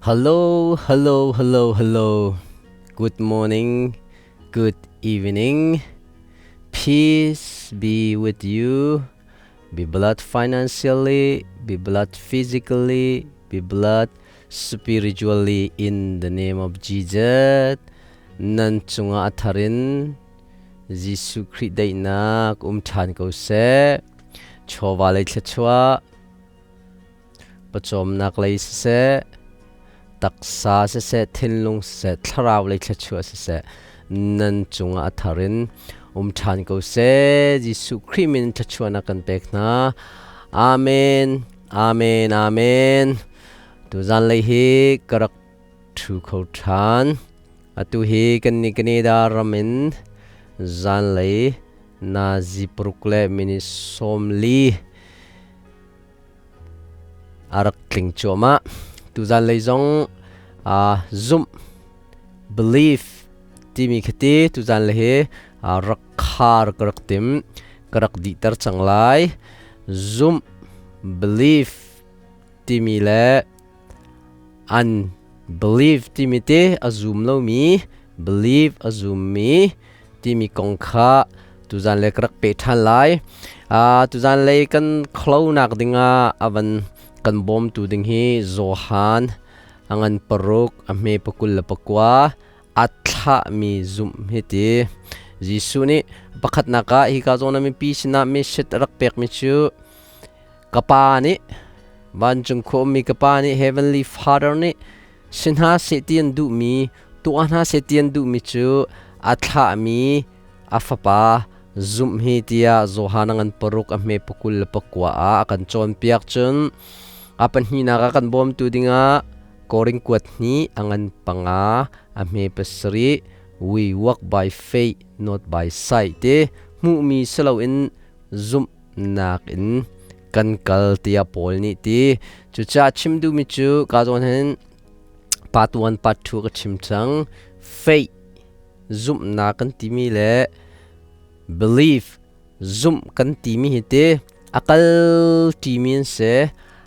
Hello, hello, hello, hello. Good morning, good evening. Peace be with you. Be blessed financially, be blessed physically, be blessed spiritually in the name of Jesus. Nan cungah a thar in Jesuh Khrih daihnak um ṭhan ko seh. Chawva lei thluachuah, pawcawmnak lei siseh, taksa siseh, thinlung siseh, thlarau lei thluachuah siseh, nan cungah a thar in um ṭhan ko seh. Jesuh Khrih min thluachuahnak kan pek hna. Amen. Amen. Amen. Tuzan lei hi ka rak ṭhu kho ṭhan. Atu hi kan ni Canada ram in zanlei nazi paruk le minute 40 a rak tling cuahmah. Tuzan lei zong zumh belief timi khati tuzan le hi rak khar ka rak tim ka rak dihter cang lai. Zumh belief timi le an belief timi te a zum lomi believe a zummi timi kong kha tuzan le ka rak pe ṭhan lai. Tuzan lei kan khlonak dingah avan kan bawmtu ding hi Johan a ngan 6 a hme 29 a thlahmi zumh hi ti. Jesuh nih pakhatnak ah hika zawn ah mipi sinah message a rak pekmi cu ka pa nih vancung khua ummi ka pa nih Heavenly Father nih si hna seh ti an duhmi tuah hna seh ti an duhmi cu a thlahmi a fapa zumh hi tiah Johan a ngan 6 a hme 29 ah a kan cawnpiak. Cun a pahnihnak ah kan bawmtu dingah Korin kuat hnih a ngan 5 a hme 7, we walk by faith, not by sight ti hmuhmi si loin zumhnak in kan kal tiah Paul nih ti. Cucaah chim duhmi cu ka zawn hin part 1 part 2 ka chim cang. Faith zumhnak kan timi le belief zumh kan timi hi ti a kal ṭimi an si.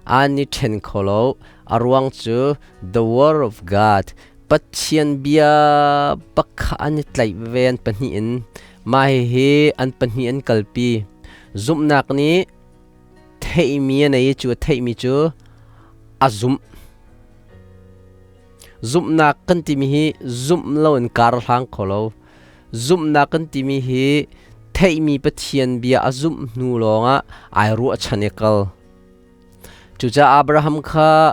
An i ṭhen kho lo. A ruang cu the word of God Pathian bia bak kha an i tlaih veve an pahnih in. Mah hihi an pahnih an kalpi. Zumhnak nih theihmi a nei i cu a theihmi cu a zumh. Zumhnak kan timi hi zumh loin kar hlang kho lo. Zumhnak kan timi hi theihmi Pathian bia a zumh hnu lawngah ai ruahchan i kal. Cucaah Abraham kha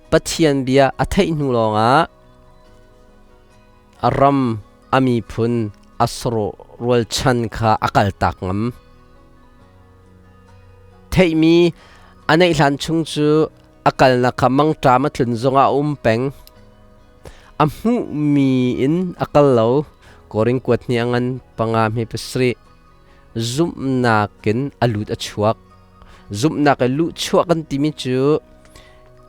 Pathian bia a theih hnu lawngah a ram, a miphun, a sarawh rualchan kha a kaltak ngam. Theihmi a neih hlan chung cu a kalnak kha mangṭam a tlun zongah a um peng. A hmuhmi in a kal lo. Korin kuat hnih a ngan 5 hme 7. Zumhnak in a lut a chuak. Zumhnak i luhchuah kan timi cu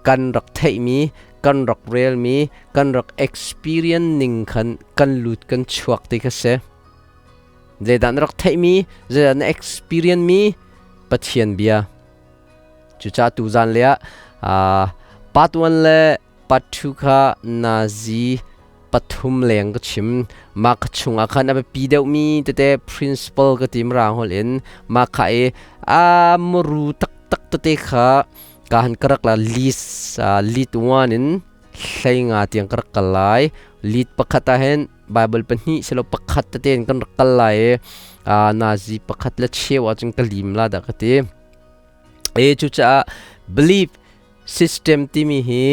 kan rak theihmi, kan rak relmi, kan rak experience ning khan kan lut kan chuak ti kha si. Zeidah na rak theihmi, zeidah na experience mi Pathian bia. Cucaah tuzan le ah part 1 le part 2 kha nazi pathum leng ka chim. Mah ka chungah khan a biapi deuhmi tete principle ka tim rang hol in mah kha i a muru taktak tete kha ka han ka rak la list lead 1 in 15 tiang ka rak kal lai. Lead pakhat ah hin Bible pahnih silo pakhat tete in kan rak kal lai i nazi pakhat le cheu ah cun ka lim la dah ka ti. E cucaah belief system timi hi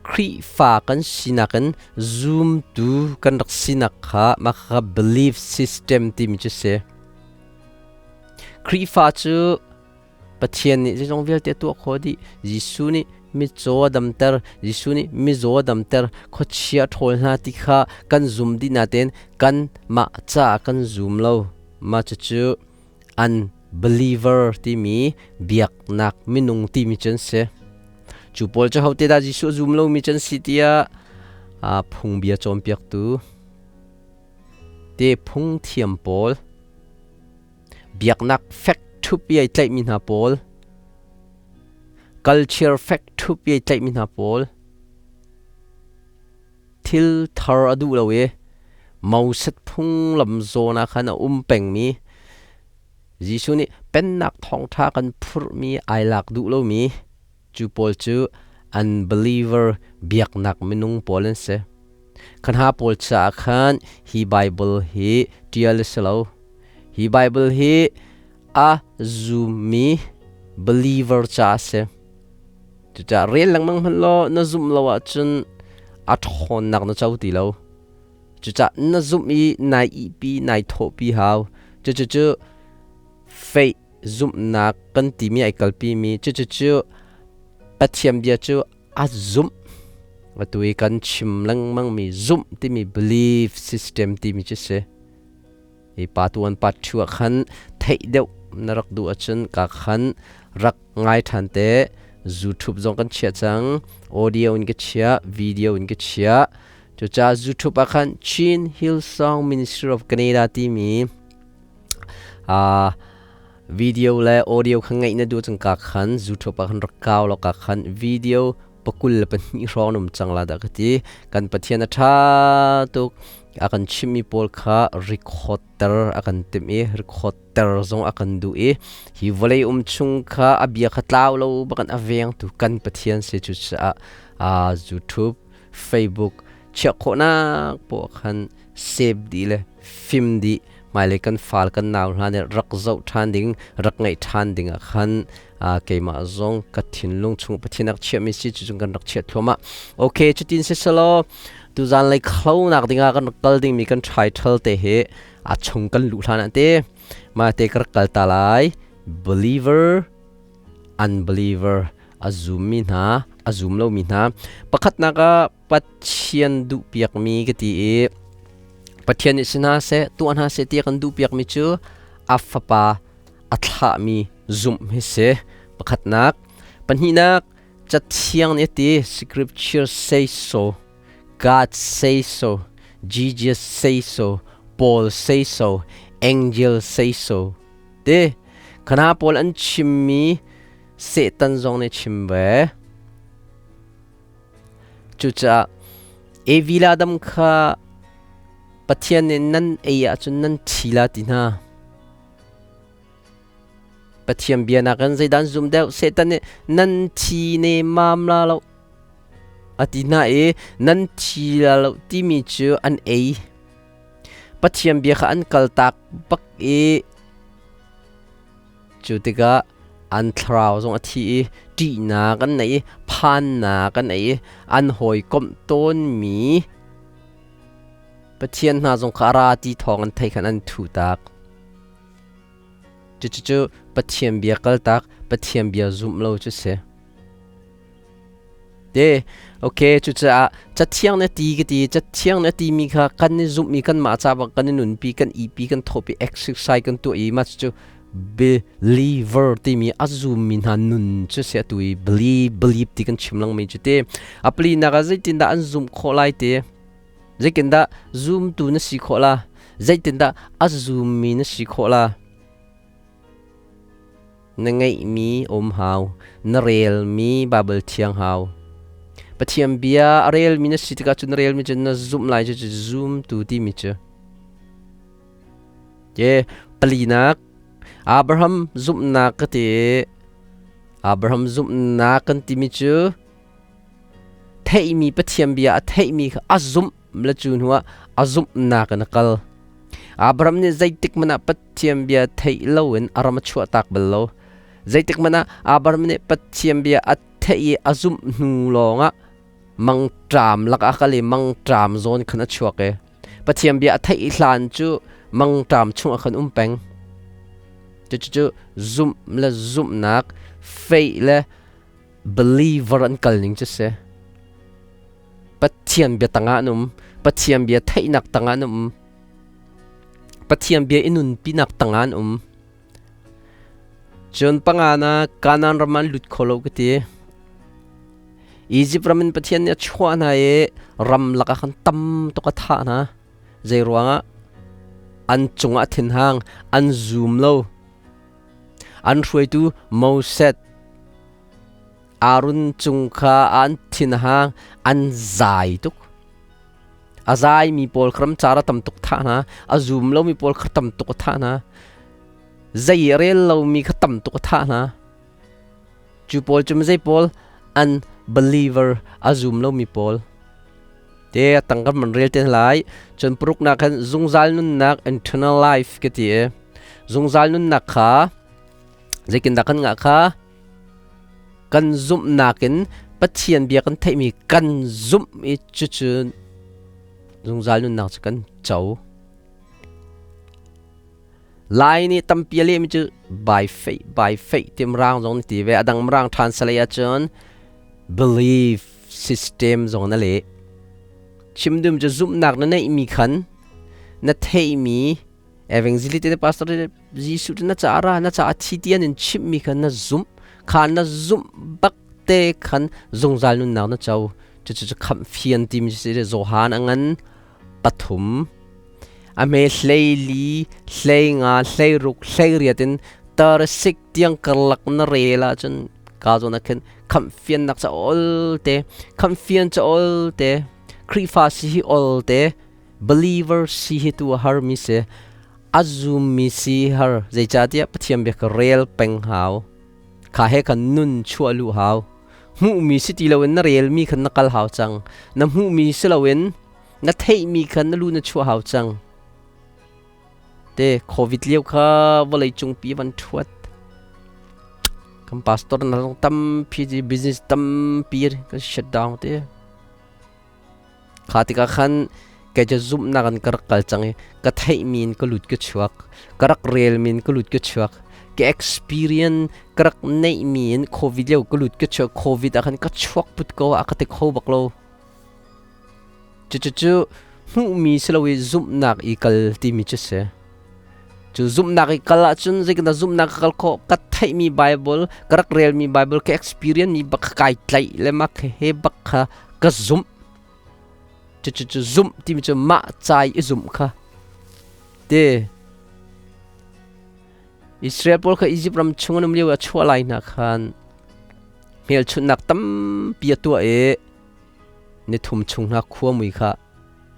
Khrihfa kan sinak in zumtu kan rak sinak kha mah kha belief system timi cu si. Khrihfa cu Pathian nih zeizong vialte a tuah khawh dih. Jesuh nih mitcaw a damter, Jesuh nih mizaw a damter, khuachia a ṭhawl hna ti kha kan zum dih natein kanmah caah kan zum lo. Mah cucu an believer timi biaknak minung timi cu an si. Cu pawl cu hote dah Jesuh a zum lomi cu an si tiah phungbia cawnpiaktu te phungthiam pawl biaknak fek ṭhup i ai tlaihmi hna pawl culture fek ṭhup i ai tlaihmi hna pawl. Thil thar a duh lo i Moses phunglam zawn ah khan a um pengmi Jesuh nih pennak thawngṭha kan phurhmi ai lak duh lomi cu pawl cu unbeliever biaknak minung pawl an si. Khan ha pawl caah khan hi Bible hi ṭial a si lo. Hi Bible hi a zummi believer caah a si. Cucaah rel lengmang hmanh law na zumh lo ahcun a ṭhawnnak na co ti lo. Cucaah na zumh i nai ihpi, nai thawhpi hau. Cucucu faith zumhnak kan timi ai kalpimi cucucu Pathian bia cu a zumh. Atu i kan chim lengmangmi zumh timi belief system timi cu si. Hi pa tuan pa ṭhu ah khan theih deuh na rak duh ahcun ka khan rak ngai ṭhan te. YouTube zong kan chiah cang. Audio in ka chiah, video in ka chiah. Cucaah YouTube ah khan Chin Hillsong Ministry of Canada timi video le audio kha ngaih na duh cang ka khan YouTube ah khan rak kau law ka khan video 22 hrawng um cang la dah ka ti. Kan Pathian a ṭha tuk. A kan chimhmi pawl kha recorder a kan timh i recorder zong a kan duh i hi vawlei um chung kha a bia kha tlau lo bakin a vengtu kan Pathian si. Cucaah YouTube, Facebook chiah khawhnak poah khan save dih le fim dih, hmailei kan fal kan nau hna nih rak zoh ṭhan ding, rak ngaih ṭhan ding ah khan keimah zong ka thinlung chung Pathian rak chiahmi si cu kan rak chiah thluahmah. Okay, cutin si selaw tuzan lei khlonak dingah kan rak kal dingmi kan title te hi a chung kan luh hlan ah te ma te ka rak kal ta lai. Believer, unbeliever, a zummi hna, a zum lomi hna. Pakhatnak ah Pathian duhpiakmi ka ti i Pathian nih si hna seh, tuah hna seh ti a kan duhpiakmi cu a fapa a thlahmi zumh hi si. Pakhatnak. Pahnihnak, Cathiang nih a ti, Scripture say so, God say so, Jesus say so, Paul say so, Angel say so. Ti khana pawl an chimmi Satan zong nih chim ve. Cucaah Evi le Adam kha Pathian nih nan ei ahcun nan thi la ti hna. Pathian bia nakin zeidah an zum deuh? Satan nih nan thi ne mam la lo a ti hna i nan thi la lo timi cu an ei. Pathian bia kha an kaltak bak i cu tikah an thlarau zong a thi i ṭihnak an nei i phannak an nei i an hawikomh tawnmi Pathian hna zong kha a ra ti thawng an thei khan an thu tak. Cucu Pathian bia kaltak, Pathian bia zumh lo cu si. Te, okay, cucaah Cathiang na ti ka ti, Cathiang na timi kha kan i zumh i kanmah ca bang kan i nunpi, kan ipi, kan thawpi, exercise kan tuah i mah cucu believer timi a zummi hna nun cu si. Atu i believe, believe ti kan chim lengmang cu ti. A palinak ah zeitindah an zumh khawh lai ti? Zeitindah zumtu na si khawh la? Zeitindah a zummi na si khawh la? Na ngeihmi um hau, na relmi Baibal thiang hau. Pathian bia a relmi na si tikah cun na relmi cu na zumh lai cu zumtu timi cu. Ke palinak, Abraham zumhnak ka ti. Abraham zumhnak kan timi cu theihmi Pathian bia a theihmi kha a zumh le cu hnuah a zumhnak in a kal. Abraham nih zeitik hmanh ah Pathian bia theih loin a ram a chuahtak bal lo. Zeitik hmanh ah Abraham nih Pathian bia a theih i a zumh hnu lawngah mangṭam lakah a kal i mangṭam zawn khan a chuak i Pathian bia a theih hlan cu mangṭam chungah khan um peng. Cucu zumh le zumhnak, faith le believer an kal ning cu si. Pathian bia tangah an um. Pathian bia theihnak tangah an um. Pathian bia i nunpinak tangah an um. Cun panga na Kanaan ram an lut kho lo ka ti. Egypt ram in Pathian nih a chuah hna i ram lakah khan tam tuk a thah hna. Zei ruangah? An cungah thinhang, an zum lo. An hruaitu Moses, Aaron cung kha an thinhang, an zai tuk. A zai mi pawl kha ram car ah tam tuk thah hna. A zum lomi pawl kha tam tuk a thah hna. Zei a rel lomi kha tam tuk a thah hna. Cu pawl cu zei pawl unbeliever a zum lomi pawl. Te a tang kan man rel te lai. Cun paruk nak khan zungzal nunnak eternal life ka ti i zungzal nunnak kha zeitindah kan ngah kha kan zumhnak in Pathian bia kan theihmi kan zumh i cucu zungzal nunnak cu kan co. Lai nih tampi a lehmi cu by faith, by faith ti mirang zong ti ve. A dang mirang translate ahcun belief system zong na leh. Chim dum cu zumhnak na neihmi khan na theihmi evangelist te pastor te Jesuh te na ca ra na ca thi ti an in chimhmi khan na zumh kha na zumh bak te khan zungzal nunnak na co. Cucu cu khamh fian timi si Johan a ngan pathum a hme 12 15 16 18 in 36 tiang karlak na rel ahcun ka zawn ah khin khamhfiannak ca ol te khamhfian ca ol te Khrihfa si hi ol te believer si hi tu a har mi si a zum mi si har zeicahtiah Pathian bia ka rel peng hau kha he kan nun chuah lu hau hmuhmi si ti loin na relmi khan na kal hau cang na hmuhmi si loin na theihmi kha na lu na chuah hau cang te covid lio kha vawlei cungpi van thuat kan pastor na zong tampi business tampi kan shut down te kha tikah khan kei cu zumhnak in ka rak kal cang i ka theihmi in ka lut ka chuak ka rak relmi in ka lut ka chuak ka experience ka rak neihmi in covid lio ka lut ka chuak covid ah khan ka chuak put ko a ka ti kho bak lo Cucu hmuhmi si lo i zumhnak i kal timi cu si. Cu zumhnak i kal ahcun zeitindah zumhnak ka kal khawh? Ka theihmi Bible, ka rak relmi Bible, ka experience mi bak kai tlaih le mak he bak kha ka zumh. Cucu cu zumh timi cu mah ca i zumh kha. Te Israel pawl kha Egypt ram chung an um lio ah chuah lai hna khan hmelchunhnak tampi a tuah i Nithum chung hna khuamui kha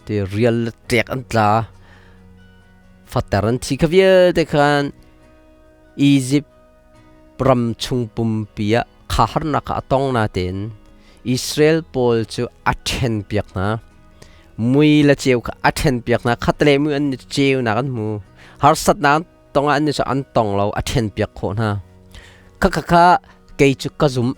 ti rial le ṭek an tla. Fater an thi kha vialte khan Izipt ram chung pumpi ah kha harnak kha a tong natein Israel pawl cu a ṭhenpiak hna. Mui le ceu kha a ṭhenpiak hna. Khatlei mui an ceunak an hmu. Harsatnak an tong ah an cu an tong lo a ṭhenpiak khawh hna. Khakha kei cu ka zumh.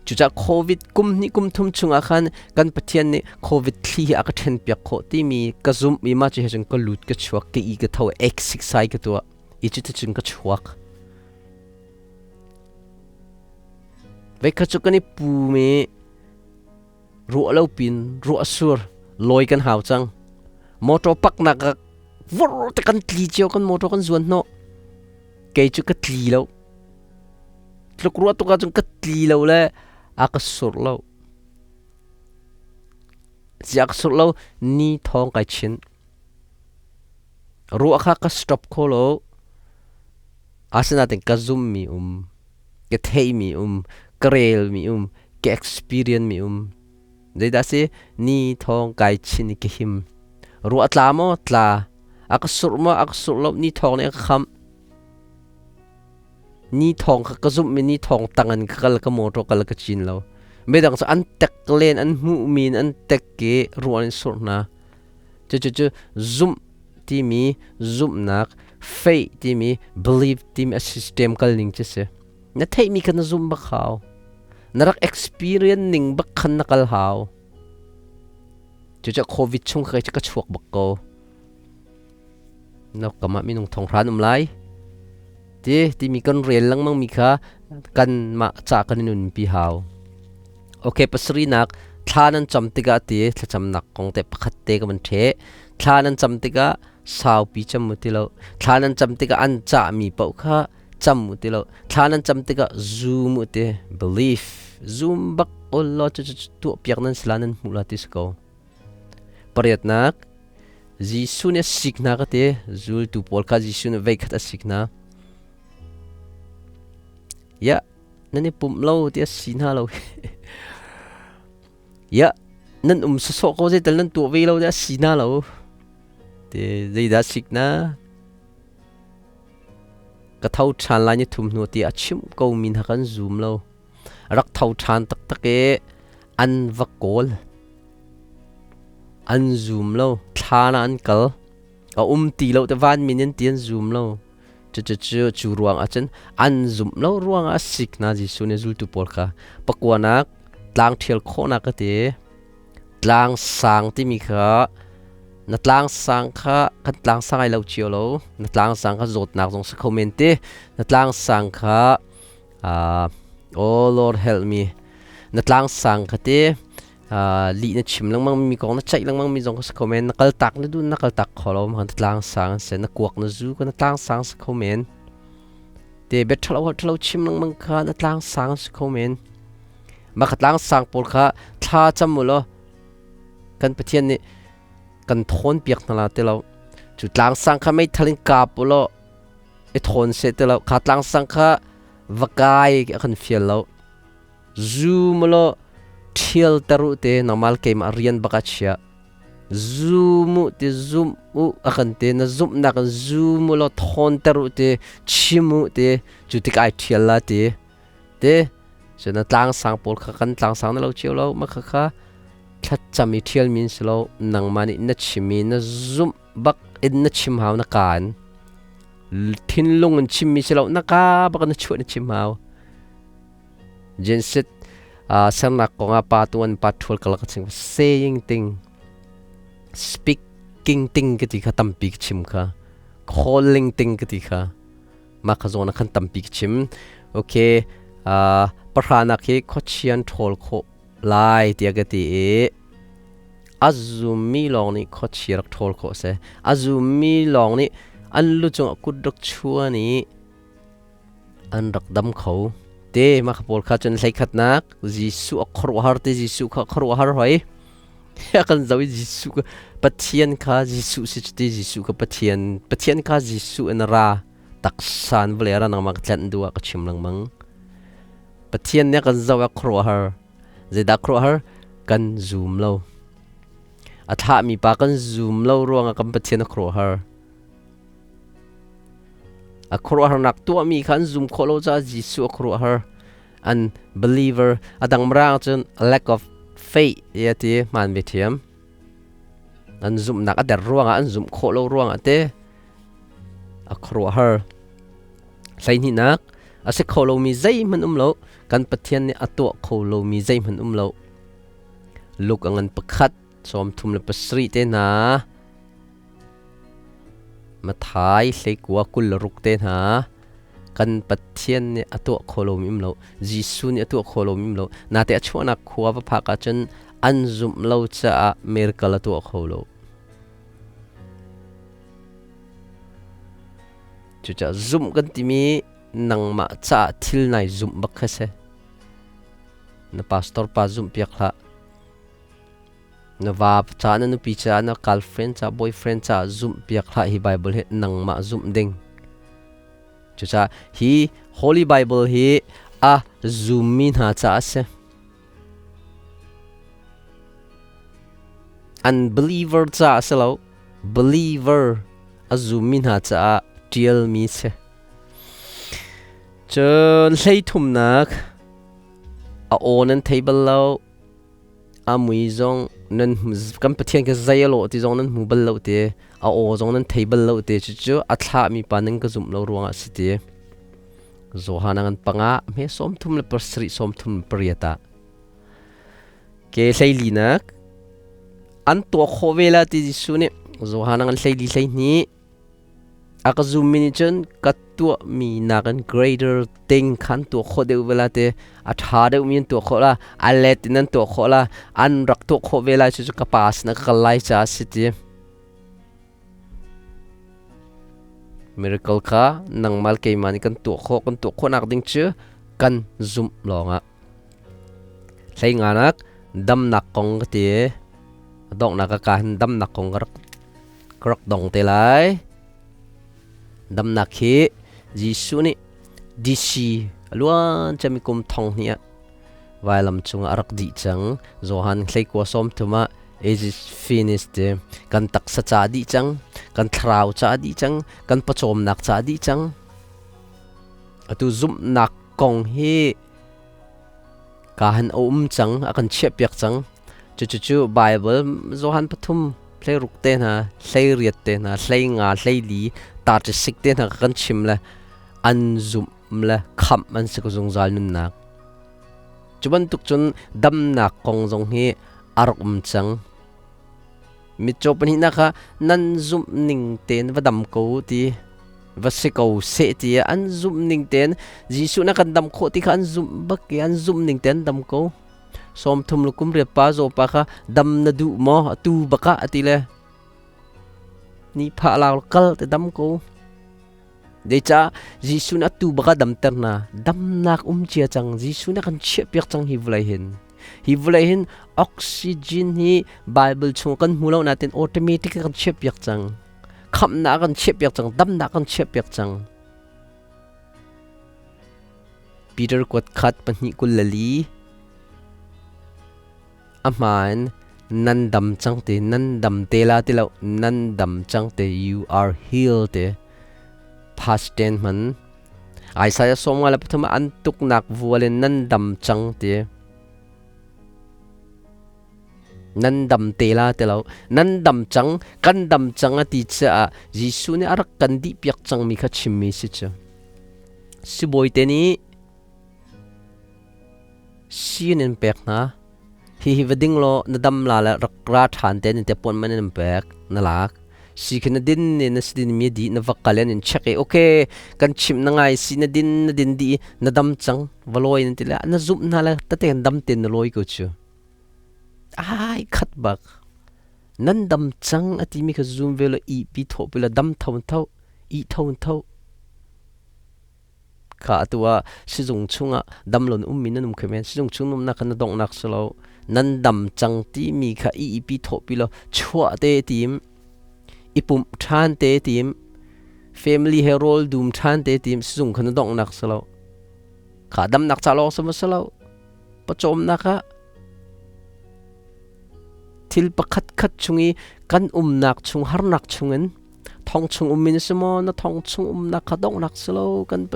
Cucaah COVID kum hnih kum thum chungah khan kan Pathian nih COVID thli hi a ka ṭhenpiak khawh timi ka zumh i mah cu he cun ka lut ka chuak ka i ka tho exercise ka tuah i cuticun ka chuak. Veikhat cu kan i pu mi ruah lo pin ruah sur lawi kan hau cang. Motor paknak ah vur te kan tli cio kan motor kan zuan hnawh. Kei cu ka tli lo. Tluk ruah tuk ahcun ka tli lo le a ka surh lo. Ziah ka surh lo ni thawng kai chin. Ruah kha ka stop kho lo. Asinain ka zummi um, ka theihmi um, ka relmi um, ka experience mi um. Zeidah si ni thawng kai chin i ka him. Ruah tla maw tla, a ka surh maw a ka surh lo ni thawng nih a ka khamh. Ni thawng kha ka zumh i ni thawng tang in ka kal ka motor kal ka cin lo. Midang cu an tek len an hmuh mi in an tek i ruah in surh hna. Cucu zumh timi zumhnak faith timi belief timi a system kal ning cu si. Na theihmi kha na zumh bak hau. Na rak experience ning bak khan na kal hau. Cucu COVID chung kha ka chuak bak ko. Na kam ah minung thong hran um lai. Ti timi kan rel lengmang mi kha kan mah ca kan in pi hau. Okay, pasarinak thla nan cam tikah ti thlacamnak kong te pakhat te ka van the. Thla nan cam tikah saupi cam mu ti lo. Thla nan cam tikah an cah mi paoh kha cam mu ti lo. Thla nan cam tikah zoom u ti belief zoom bak ol law cu tuah piak nan sila nan hmuh la ti si ko. Pariatnak Jesuh nih a sik hna ka ti. Zultu pawl kha Jesuh nih veikhat a sik hna. Ya, nan i pumh lo ti a si hna lo. Ya, Nan um sawsawh ko zeital nan tuah ve lo deh a si na lo. Te zeidah sik na? Ka tho ṭhan lai ni thum hnu ti a chimh ko mi hna kan zum lo. Rak tho ṭhan taktak i an va kawl. An zum lo. Thlan ah an kal. A um ti lo te van min in ti an zum lo. Cucu cu ruang ahcun an zumh lo ruangah a sik hna Jesuh nih zultu pawl kha pakuanak tlang ṭhial khawhnak ka ti. Tlang sang timi kha na tlang sang kha kan tlang sang ai lo cio lo. Na tlang sang kha zawtnak zong si kho men ti. Na tlang sang kha oh Lord help me. Na tlang sang kha ti lih na chim lengmang mi kong na ceih lengmang mi zong kha si kho men. Na kal tak na dun na kal tak kho lo na tlang sang se na kuak na zu ka na tlang sang si kho men. Te bet ṭhalo ṭhalo chim lengmang kha na tlang sang si kho men. Mah kha tlang sang pawl kha thla cam u law kan Pathian nih kan thawn piak hna la ti lo. Cu tlang sang kha meithal in kap u law i thawn seh ti lo. Kha tlang sang kha va kai a kan fial lo. Zum u law ṭhial ter u te nangmah le keimah rian bak a chia. Zum u ti zum u a kan ti na zumhnak in zum u law thawn ter u ti chim u ti cu tik ai ṭhial la ti. Te cun a tlangsang pawl kha kan tlangsang na lo cio lo ma kha kha thlacam i ṭhial min si lo nangmah nih na chim i na zumh bak in na chim hau na ka in thinlung in chimmi si lo na ka bak na chuah na chim hau Genset sernak kong ah pa tuan pa ṭhual ka lak ching saying ting speaking ting ka ti kha tampi ka chim kha calling ting ka ti kha mah kha zawn ah khan tampi ka chim okay pahranak hi khuachian ṭhawl khawh lai tiah ka ti i a zummi lawng nih khuachia rak ṭhawl khawh a si a zummi lawng nih an lu cungah kut rak chuan i an rak dam kho te mah kha pawl kha cun hleikhatnak Jesuh a khuaruahhar te Jesuh kha khuaruahhar hoi kan zoh i Jesuh ka Pathian kha Jesuh si cuti Jesuh ka Pathian Pathian kha Jesuh in ra taksa in vawlei ra nangmah ka tlanh duh ah ka chim lengmang Pathian nih kan zoh ah khuaruahhar zeidah khuaruahhar kan zum lo a thlahmi pa kan zum lo ruangah kan Pathian a khuaruahhar a khuaruahharnak tuahmi kha an zum khawh lo caah Jesuh a khuaruahhar an believer a dang mirang cun lack of faith ti a ti hmaan ve thiam an zumhnak a der ruangah an zumh khawh lo ruangah te a khuaruahhar hleihnihnak a si kho lomi zeihmanh um lo kan Pathian nih a tuah kho lomi zeihmanh um lo Luke a ngan pakhat 37 te hna Mathai hleikua 26 te hna kan Pathian nih a tuah kho lomi um lo Jesuh nih a tuah kho lomi um lo nate a chuahnak khua va phak ahcun an zumh lo caah miracle a tuah kho lo cucaah zumh kan timi nangmah caah thil nai zumh bak kha si na pastor pa zumh piak hlah Na va ca na nupi ca na girlfriend ca boyfriend ca zumh piak hlah hi Bible hi nangmah zumh ding. Cucaah hi Holy Bible hi a zummi hna ca a si. Unbeliever ca a si lo. Believer a zummi hna caah ṭialmi si. Cun hleithumnak a aw nan thei bal lo. A mui zong nan kan Pathian ka zei a lawh ti zong nan hmu bal lo ti a aw zong nan thei bal lo ti cucu a thlahmi pa nan ka zumh lo ruangah si ti Johan ngan panga hme 37 38 ah ke hleili nak an tuah khawh ve la ti Jesuh nih Johan ngan hleili hleihnih A ka zummi nih cun ka tuahmi nakin greater thing khan tuah khawh deuh ve la ti a ṭha deuhmi an tuah khawh la a let in an tuah khawh la an rak tuah khawh ve lai cucu ka pa sinah ka kal lai caah a si ti. Miracle kha nangmah le keimah nih kan tuah khawh kan tuah khawhnak ding cu kan zumh lawngah. Hlei nganak damnak kong ka ti a donghnak ka ka hin damnak kong ka rak Ka rak dong te lai. Damnak hi Jesuh nih DC a luan cemi kum thong hnih ah Vailam cungah a rak dih cang. Johan hleikua 30 ah it is finished ti. Kan taksa ca dih cang, kan thlarau ca dih cang, kan pawcawmnak ca dih cang. Atu zumhnak kong hi ka han a um cang, a kan chiahpiak cang. Cucucu Bible Johan 3 hleiruk te hna, 18 te hna, 15, 14, 36 te hna kan chim le an zumh le khamh an si ko zungzal nunnak. Cu bantuk cun damnak kong zong hi a rak um cang. Mitcaw pahnihnak kha nan zumh ning tein va dam ko ti va si ko seh ti an zumh ning tein Jesuh na kan dam khawh ti kha an zumh bak i an zumh ning tein an dam ko. 30 le kum riat pa zaw pa kha dam na duh maw atu bak ah a ti le ni phah lau kal te dam ko. Zeicah Jesuh nih atu bak ah damter hna. Damnak um cia cang. Jesuh nih a kan chiahpiak cang hi vawlei hin. Hi vawlei hin oxygen hi Bible chung kan hmu lo nain automatic a kan chiahpiak cang. Khamhnak a kan chiahpiak cang. Damnak a kan chiahpiak cang. Peter kuat khat 2:24 A hmaan nan dam cang te, nan dam te la ti lo, nan dam cang te, you are healed te. Past tense hman. Isaiah 53 ah an tuknak vual in nan dam cang te. Nan dam te la ti lo, nan dam cang, kan dam cang a ti caah Jesuh nih a rak kan dih piak cangmi kha chimmi si cu. Sibawi te nih Sii in pek hna. Hihi va ding law na dam la le rak ra ṭhan te nin te appointment in an pek. Na lak. Sii khi na din ni na sidin mi dih na va kal in in check i okay kan chimh na ngai si na din na din dih i na dam cang va lawi nan ti le na zumh hna le tate kan dam ten na lawi ko cu. Ai khat bak. Nan dam cang a timi kha zum ve law ihpi thawh pi law dam tho in tho ih tho in tho. Kha atu ah sizung chungah damlo na ummi nan um kho men. Sizung chung umnak kha na donghnak si lo. Nan dam cang timi kha i ipi thawhpi law chuah te tim, i pumh ṭhan te tim, family he rawl dum ṭhan te tim, sizung kha na donghnak si lo. Kha damnak ca lawng sama si lo. Pawcawmnak ah thil pakhat khat chung i kan umnak chung harnak chungin thong chung um in si maw na thong chung umnak kha donghnak si lo kan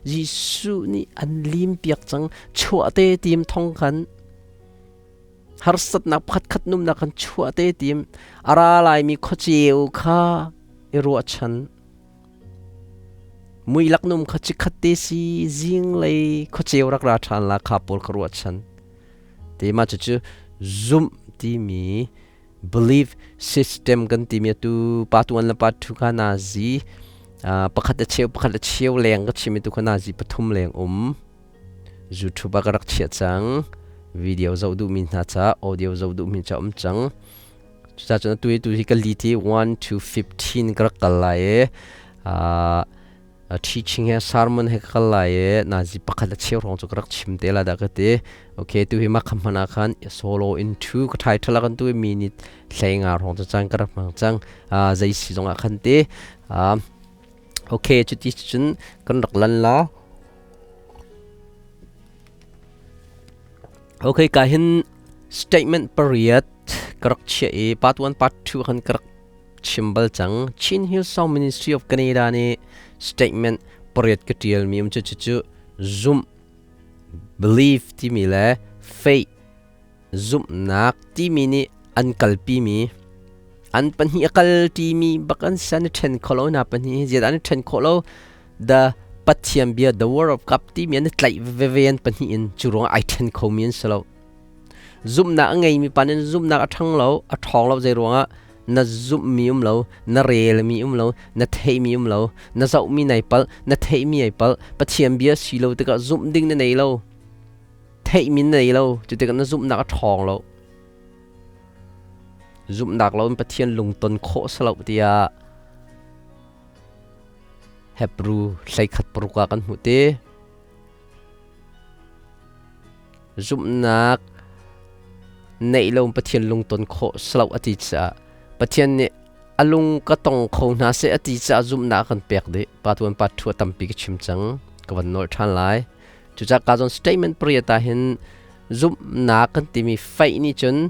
Jesuh nih an lim piak cang chuah te tim thong khan harsatnak pakhat khat numnak kan chuah te tim ara laimi khuaceu kha i ruahchan mui lak num kha chikhat te si zinglei khuaceu rak ra ṭhan la kha pawl ka ruahchan te ma cu cu zumh timi belief system kan timi atu pa tuan le pa thu kha nazi pakhat a cheu pakhat a cheu leng ka chimi tu kha nazi pathum leng um YouTube ah ka rak chiah cang video zoh duhmi hna ca audio zoh duhmi ca um cang cucaah cun atu hi tu hi ka li ti 1 to 15 ka rak kal lai i teaching he sermon he ka kal lai i nazi pakhat le cheu hrawng cu ka rak chim te la dah ka ti. Okay, tu hi mah kham hman ah khan solo in two ka title kan tu minute 15 hrawng cu cang ka rak hmang cang zei si zong ah khan ti. Okay, cuti cun kan rak lan la. Okay, ka hin statement pariat ka rak chiah i part 1 part 2 khan ka rak chim bal cang. Chin Hillsong Ministry of Canada nih statement pariat ka ṭialmi um cu cucu zumh belief timi le faith zumhnak timi nih an kalpimi an pahnih a kal ṭimi bak an si an i ṭhen kho lo hna pahnih hi zeidah an i ṭhen khawh lo the Pathian bia the word of God timi an i tlaih veve an pahnih in cu ruangah ai ṭhen khomi an si lo. Zumhnak a ngeimi pa nih zumhnak a ṭhang lo, a ṭhawng lo zei ruangah na zumhmi um lo, na relmi um lo, na theihmi um lo, na zohmi nai palh, na theihmi ai palh, Pathian bia si lo tikah zumh ding na nei lo, theihmi na nei lo, cu tikah na zumhnak a ṭhawng lo. Zumhnak lo in Pathian lungton khawh si lo tiah Hebrew 11:6 ah kan hmuh te. Zumhnak neih lo Pathian lungton khawh si lo a ti caah Pathian nih a lung ka tong kho hna seh a ti caah zumhnak a kan pek dih. Pa tuan pa thu a tampi ka chim cang. Ka van nawl ṭhan lai. Cucaah ka zawn statement pariat ah hin Zumhnak kan timi faith nih cun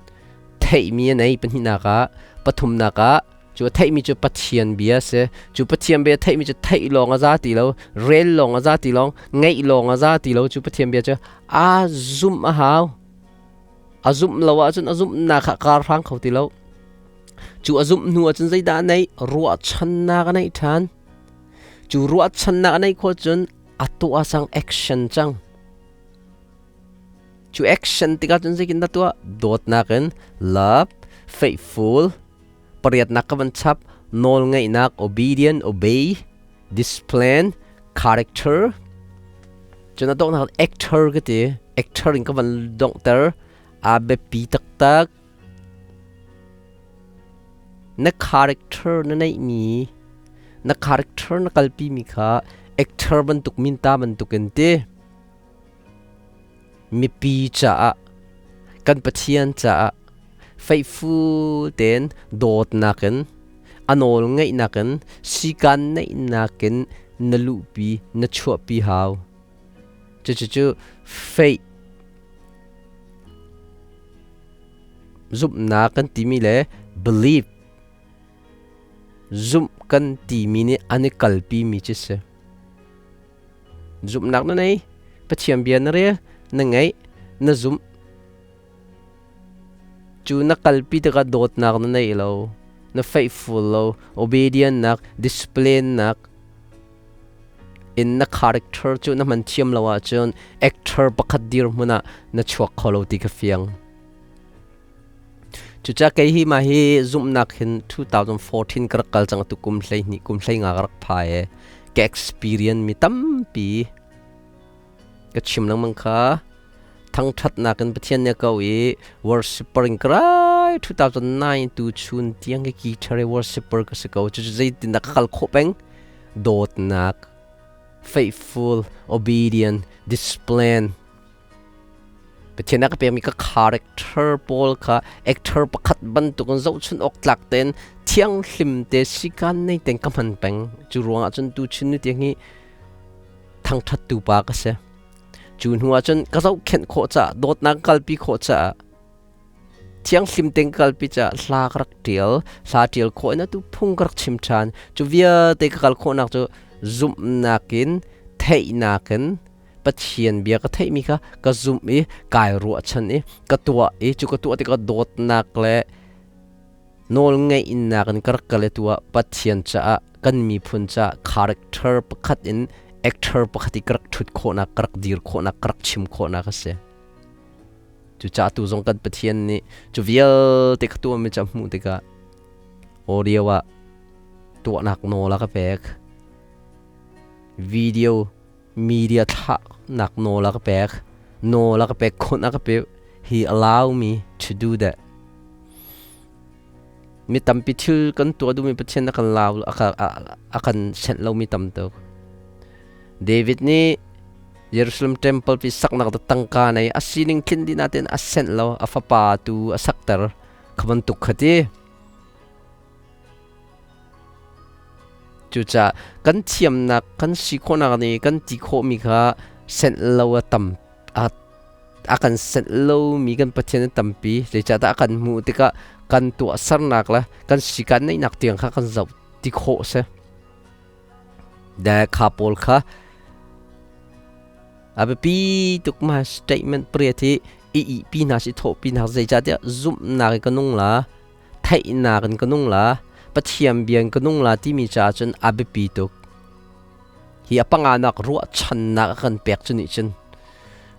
theihmi a nei pahnihnak ah, pathumnak ah cu a theihmi cu Pathian bia a si. Cu Pathian bia theihmi cu theih lawng a za ti lo, rel lawng a za ti lo, ngeih lawng a za ti lo. Cu Pathian bia cu aa zumh a hau. A zumh lo ahcun a zumhnak kha kar hrang kho ti lo. Cu a zumh hnu ahcun zeidah a neih? Ruahchannak a neih ṭhan. Cu ruahchannak a neih khawh cun a tuah cang, action cang. Cu action tikah cun zeitin dah tuah? Dawtnak in love, faithful, pariatnak ka van chap, nawlngaihnak, obedient, obey, discipline, character. Cun a donghnak actor ka ti. Actor in ka van donghter. A biapi taktak. Na character na neihmi, na character na kalpimi kha actor bantuk minta bantukin ti. Mipi caah, kan Pathian caah faithful tein dawtnak in, a nawl ngaihnak in, sikaan neihnak in na luhpi, na chuahpi hau. Cucucu faith zumhnak kan timi le belief zumh kan timi nih an i kalpimi cu si. Zumhnak na nei, Pathian bia na rel, na ngaih, na zumh. Cu na kalpi tikah dawtnak na nei lo, na faithful lo, obedient nak, discipline nak, in na character cu na hman thiam lo ahcun actor pakhat dirhmun ah na chuak kho lo ti ka fiang. Cucaah kei hi mah hi zumhnak hin 2014 ka rak kal cang tu kum 12 kum 15 ka rak phai i ka experience mi tampi ka chim lengmang kha thangṭhatnak in Pathian nih a ko i worshipper in ka rai 2009 tu chun tiang ka guitar i worshipper ka si ko. Cucu zeitindah ka kal khawh peng? Dawtnak, faithful, obedient, discipline. Pathian a ka pekmi ka character pawl kha actor pakhat bantukin zohchunh awk tlak tein thianghlim te sikan nei tein ka hman peng. Cu ruangah cun tuchun ni tiang hi thangṭhattu pa ka si. Cu hnu ah cun ka zohkhenh khawh caah, dawtnak kalpi khawh caah, thianghlim tein ka kalpi caah hla ka rak ṭial. Hla ṭial khawh in atu phung ka rak chim ṭhan. Cu vialte ka kal khawhnak cu zumhnak in, theihnak in, Pathian bia ka theihmi kha ka zumh i kai ruahchan i ka tuah i cu ka tuah tikah dawtnak le nawlngeihnak in ka rak kal i tuah Pathian caah kan miphun caah character pakhat in actor pakhat i ka rak ṭhut khawhnak ka rak dir khawhnak ka rak chim khawhnak a si. Cucaah tu zong kan Pathian nih cu vialte ka tuahmi cu a hmuh tikah audio ah tuahnak nawl a ka pek. Video media thlahnak nawl a ka pek. Nawl a ka pek, khon a ka pek. He allow me to do that. Mi tampi thil kan tuah duhmi Pathian a kan lau a kan senh lomi tam tuk. David nih Jerusalem temple pi saknak da tangka nei a sining thlin dih natin a senh lo a fapa tu a sakter kha bantuk kha ti. Cucaah kan thiamnak kan si khawhnak nih kan ti khawhmi kha senh lo a tam a kan senh lomi kan Pathian a tampi. Zeicahtiah a kan hmuh tikah kan tuahsernak le kan sikan neihnak tiang kha kan zoh ti khawh a si. Da kha pawl kha a biapi tuk ma statement pariat hi i ihpi hna si thawhpi hna zeicahtiah zumhnak in ka nung la theihnak in ka nung la, Pathian bia in ka nung la timi caah cun a biapi tuk. Hi a panganak ruahchannak a kan pek cu nih cun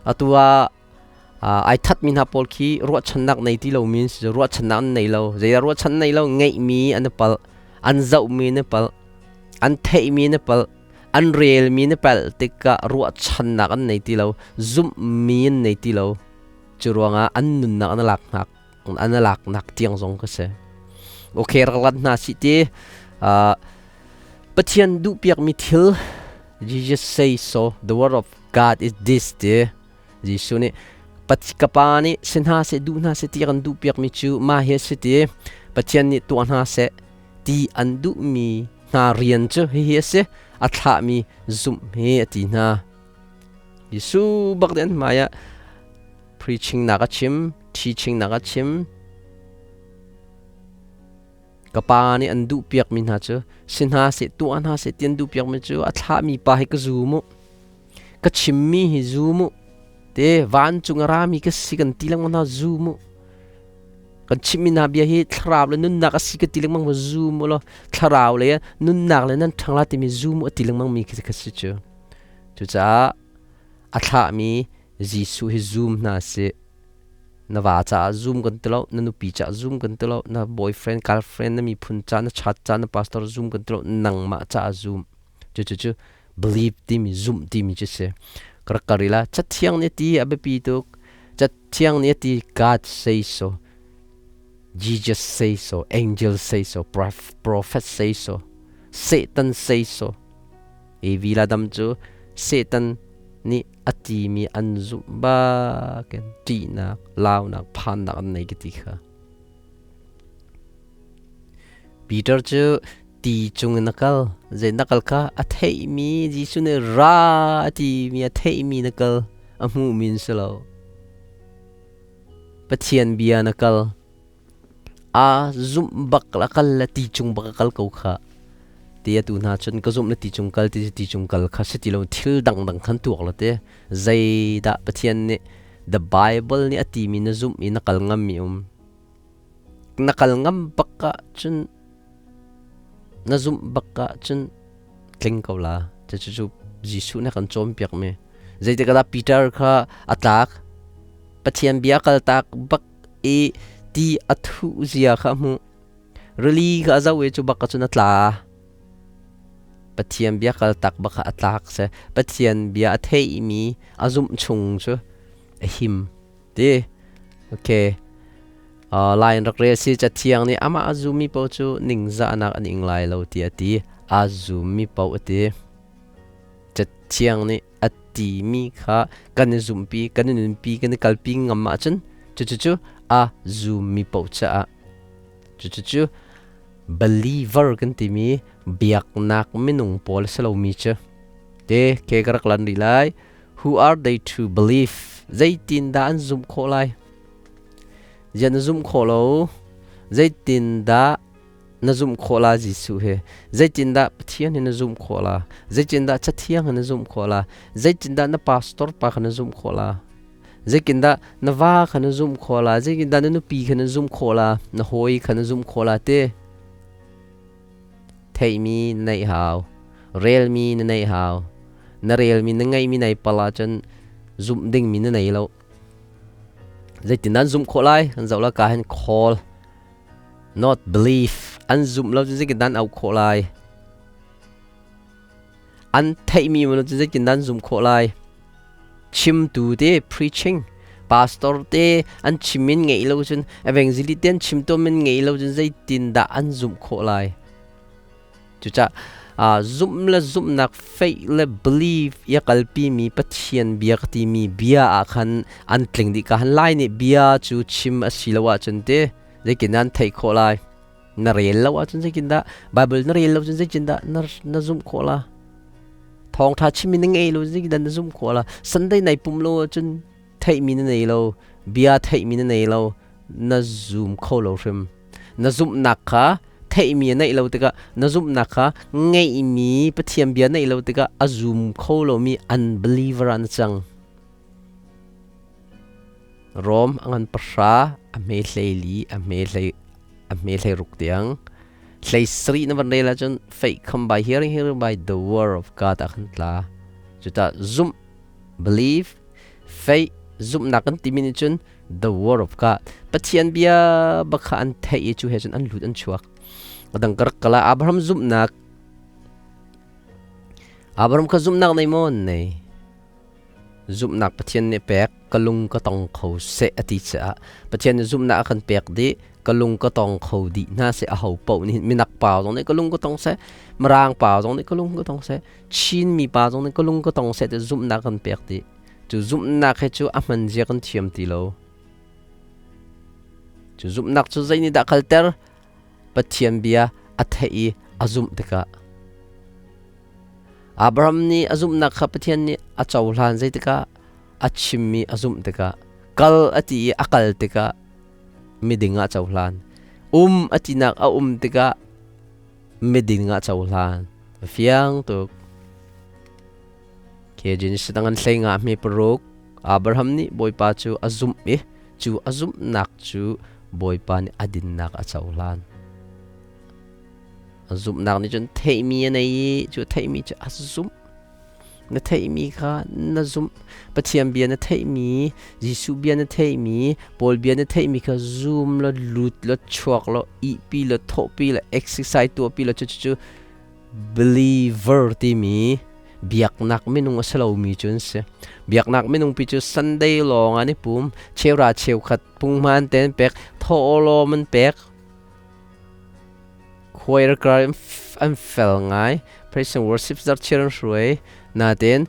atu ah ai thatmi hna pawl khi ruahchannak nei ti lomi an si, ruahchannak an nei lo. Zeidah ruahchan nei lo? Ngeihmi an i palh, an zohmi an i palh, an theihmi an i palh, an relmi an i palh tikah ruahchannak an nei ti lo, zumhmi an nei ti lo. Cu ruangah an nunnak an lak hna an laknak tiang zong ka si. Okay, rak lat hna si ti Pathian duhpiakmi thil Jesus say so, the word of God is this ti Jesuh nih ka pa nih si hna seh duh hna seh ti kan duhpiakmi cu mah hi a si ti Pathian nih tuah hna seh ti an duhmi hna rian cu hihi a si a thlahmi zumh hi a ti hna. Jesuh bak nih an hmai ah. Preaching nak a chim, teaching nak a chim. Ka pa nih an duh piakmi hna cu si hna seh tuah hna seh ti an duh piakmi cu a thlahmi pa hi ka zum u. Ka chimmi hi zum u. Te vancung a rami ka si kan ti lengmang hna zum u. Kan chimmi hna bia hi thlarau le nunnak a si ka ti lengmang ma zum u law thlarau le nunnak le nan ṭhang la timi zum u a ti lengmang mi khi ka si cu. Cucaah a thlahmi Jesuh hi zum hna sih. Na va caah zum kan ti lo, na nupi caah zum kan ti lo, na boyfriend, girlfriend, na miphun ca, na chat ca, na pastor zum kan ti lo, nangmah caah zum. Cucu believe timi zumh timi cu si. Ka rak kar ila Cathiang nih a ti a biapi tuk. Cathiang nih a ti God say so. Jesus say so, angel say so, prophet say so, Satan say so. Evi la dam cu Satan nih a timi an zumh bakin ṭihnak, launak, phannak an nei ka ti kha. Peter cu ti cung in a kal. Zei na kal kha a theihmi Jesuh nih ra a timi a theihmi na kal a hmuhmi in si lo. Pathian bia na kal. A zumh bak la kal le ti cung bak a kal ko kha. Ti atu hna cun ka zumh le ti cung kal ti ti cung kal kha si ti lo thil dangdang khan tuak la te. Zeidah Pathian nih the Bible nih a timi na zumh i na kal ngammi um. Na kal ngam bak ahcun na zumh bak ahcun tling ko la. Cucu Jesuh nih a kan cawnpiakmi. Zeitik ah dah Peter kha a tlak? Pathian bia kaltak bak i ti a thuh zia kha a hmuh. Rili kha a zoh i cu bak cun a tla. Pathian bia kaltak bak kha a tlak seh. Pathian bia a theihmi a zumh chung cu a him. Ti. Okay. Lai in rak rel si Cathiang nih amah a zummi paoh cu ningzahnak an ing lai lo tiah a ti. Aa zummi paoh a ti. Cathiang nih a timi kha kan i zumhpi, kan i nunpi, kan i kalpi ngam ahcun cucu a zummi paoh caah cucu believer kan timi biaknak minung pawl a si lomi cu te ke ka rak lan rih lai. Who are they to believe? Zeitindah an zumh khawh lai? Ziah na zumh khawh lo? Zeitindah na zumh khawh la Jesuh hi? Zeitindah Pathian hi na zumh khawh la? Zeitindah Cathiang hi na zumh khawh la? Zeitindah na pastor pa kha na zumh khawh la? Zeitindah na va kha na zumh khawh la? Zeitindah na nupi kha na zumh khawh la? Na hawi kha na zumh khawh la ti? Theihmi na neih hau. Relmi na neih hau. Na relmi na ngeihmi nei pal ahcun zumh dingmi na nei lo. Zeitin an zumh khawh lai? Kan zoh la ka hin call not belief an zumh lo cu zeitin an auh khawh lai? An theihmi mo cu zeitin an zumh khawh lai? Chimtu te preaching pastor te an chim in ngeih lo cun evangelist te an chim tom in ngeih lo cun zeitin dah an zumh khawh lai? Cucah zumh le zumhnak faith le belief i a kalpimi Pathian bia ka timi bia ah khan an tling dih ka han lai nih bia cu chim a si lo ahcun te zeitin an theih khawh lai? Na rel lo ahcun zeitindah Bible na rel lo cun zeitindah na zumh khawh la? Thawngṭha chimmi na ngei lo zeitindah na zumh khawh la? Sunday nai pum lo ahcun theihmi na nei lo, bia theihmi na nei lo, na zum kho lo hrim. Na zumhnak kha theihmi a neih lo tikah na zumhnak kha ngeihmi Pathian bia neih lo tikah a zum kho lomi unbeliever ah na cang. Rom a ngan pahra a hme 14 a hme hlei a hme 16 tiang hlei sarih na van rel ahcun faith come by hearing, hearing by the word of God ah khan tla. Cuta zumh believe faith zumhnak kan timi nih cun the word of God Pathian bia bak kha an theih i cu he cun an lut an chuak adang ka rak kala Abraham zumhnak Abraham kha zumhnak nei maw nei zumhnak Pathian nih pek ka lung ka tong kho seh a ti caah Pathian nih zumhnak a kan pek dih ka lung ka tong kho dih hna seh a ho paoh nih minak pa zong nih ka lung ka tong seh mirang pa zong nih ka lung ka tong seh Chinmi pa zong nih ka lung ka tong seh ti zumhnak kan pek dih. Cu zumhnak he cu a hman zia kan thiam ti lo. Cu zumhnak cu zei nih dah kalter? Pathian bia a theih i a zumh tikah. Abraham nih a zumhnak kha Pathian nih a cohlan zeitikah a chimmi a zumh tikah. Kal a ti i a kal tikah miding ah cohlan. Um a tinak a um tikah miding ah cohlan. Fiang tuk. Ke Genesis dang an hlei nga hme paruk. Abraham nih Bawipa cu a zumh i cu a zumhnak cu Bawipa nih a dinnak a cohlan. A zumhnak nih cun theihmi a nei i cu theihmi cu a zumh. Na theihmi kha na zumh. Pathian bia na theihmi, Jesuh bia na theihmi, Paul bia na theihmi kha zum law, lut law, chuak law, ihpi law, thawhpi law, exercise tuahpi law, cucu believer timi biaknak minung a si lomi cu an si. Biaknak minung pi cu Sunday lawng an i pum, cheura cheukhat punghman te an pek, thawhlawm an pek, Choir kar an fel ngai. Praise and worship zarhchir an hruai. Nain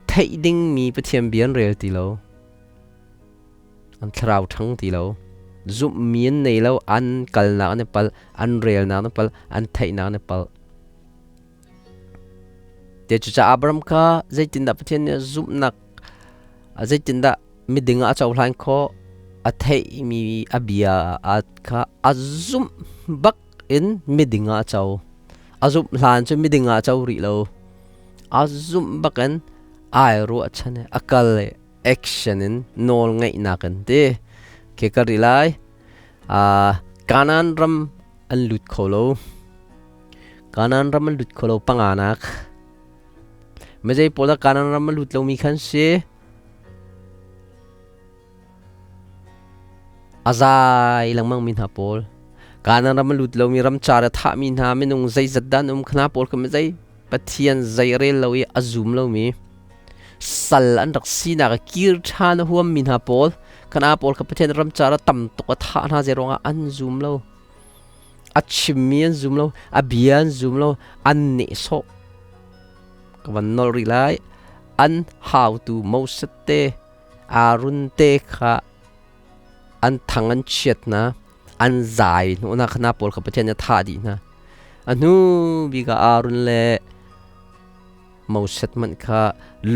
theih dingmi Pathian bia an rel ti lo. An thlarau ṭhang ti lo. Zumhmi an nei lo. An kalnak an i palh. An relnak an i palh. An theihnak an i palh. Te cucaah Abraham kha zeitindah Pathian nih zumhnak zeitindah miding ah a cohlan khawh? A theihmi a bia kha a zumh bak in miding ah a co. A zumh hlan cu miding ah a co rih lo. A zumh bak in ai ruahchan i a kal i action in nawl ngeihnak in ti. Ke ka ri lai. Kanaan ram an lut kho lo. Kanaan ram an lut kho lo panganak. Mizei pawl dah Kanaan ram a lut lomi khan si? A zai lengmang mi hna pawl. Kanaan ram a lut lomi ramcar a thahmi hna minung zeizat dah an um khna pawl kha mizei Pathian zei rel lo i a zum lomi sal an rak sinak a kir ṭhan a huammi hna pawl khana pawl kha Pathian ramcar a tam tuk a thah hna zei ruangah an zum lo. A chimmi an zum lo, a bia an zum lo, an nehsawh. Ka van nolh rih lai. An hautu Moses te, Aaron te kha an thang an chiat hna, an zai hnawh hna kha hna pawl kha Pathian nih a thah dih hna. A hnu bik ah Aaron le Moses hmanh kha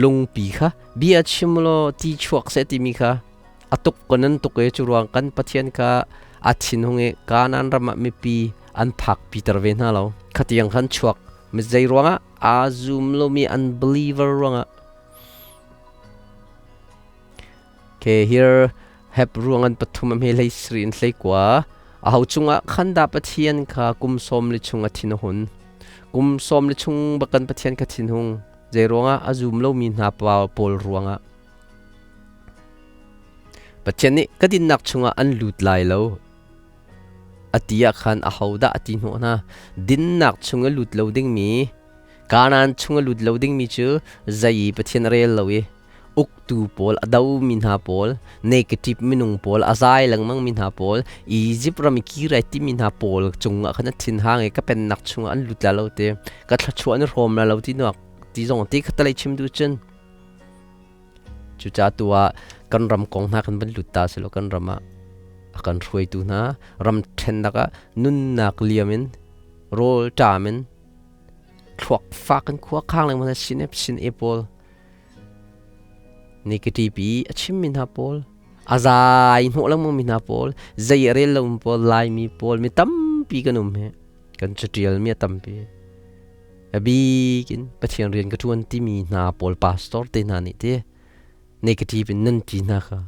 lungpi kha bia chim law ti chuak seh timi kha a tuk kan an tuk i cu ruang kan Pathian kha a thinhung i Kanaan ram ah mipi an phak piter ve hna lo. Khatiang khan chuak mi zei ruangah aa zum lomi unbeliever ruangah. Okay, here heb ruang an pathum a hme hlei sri in hlei kua. A ho chungah khan dah Pathian kha kum sawm li chung a thin a hun. Kum sawm li chung bakan Pathian kha thin hung. Zei ruangah a zum lomi hna pawl ruangah. Pathian nih ka dinnak chungah an lut lai lo a ti ah khan ahodah a ti hnawh hna? Dinnak chung i lut lo dingmi, Kanaan chung i lut lo dingmi cu zei i Pathian a rel lo i uktu pawl, a domi hna pawl, negative minung pawl, a zai lengmangmi hna pawl, Izipt ram i kir ai timi hna pawl cungah khan a thinhang i ka pennak chungah an lut lai lo ti, ka thluachuah an i hrawm lai lo ti nuak ti zong ti kha talei chim duh cun. Cucaah tu ah kan ram kong hna kan van lut ta silo kan ram ah a kan hruaitu hna ram ṭhennak ah nunnak liam in rawl ṭam in thluak fak in khua khang lengmang hna sin sin e pawl negative i a chimmi hna pawl a zai hnawh lengmang mi hna pawl zei a rel lo mi pawl Laimi pawl mi tampi kan um hi kan caṭial mi a tampi. A bik in Pathian rian ka ṭuan timi hna pawl pastor te hna nih ti negative in nan ti hna kha.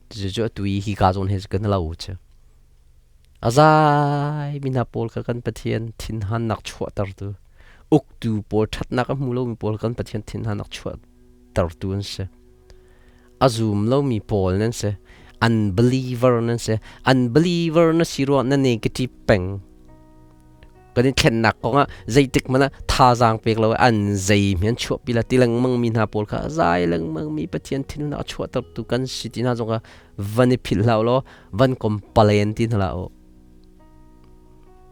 Cucu atu i hi ka zawn he kan lo cu. A zai mi hna pawl kha kan Pathian thinhannak chuahtertu uktu pawl ṭhatnak a hmu lomi pawl kan Pathian thinhannak chuahtertu an si. A zum lomi pawl nan si. Unbeliever nan si. Unbeliever na si ruang na negative peng. Kan i thlennak kong ah zeitik hmanh ah thazaang pek lo an zei hme an chuahpi la ti lengmang mi hna pawl kha zai lengmang mi Pathian thinhunnak a chuahtertu kan si ti hna zong kha van i philh hlah law van kompalen ti hna hlah u.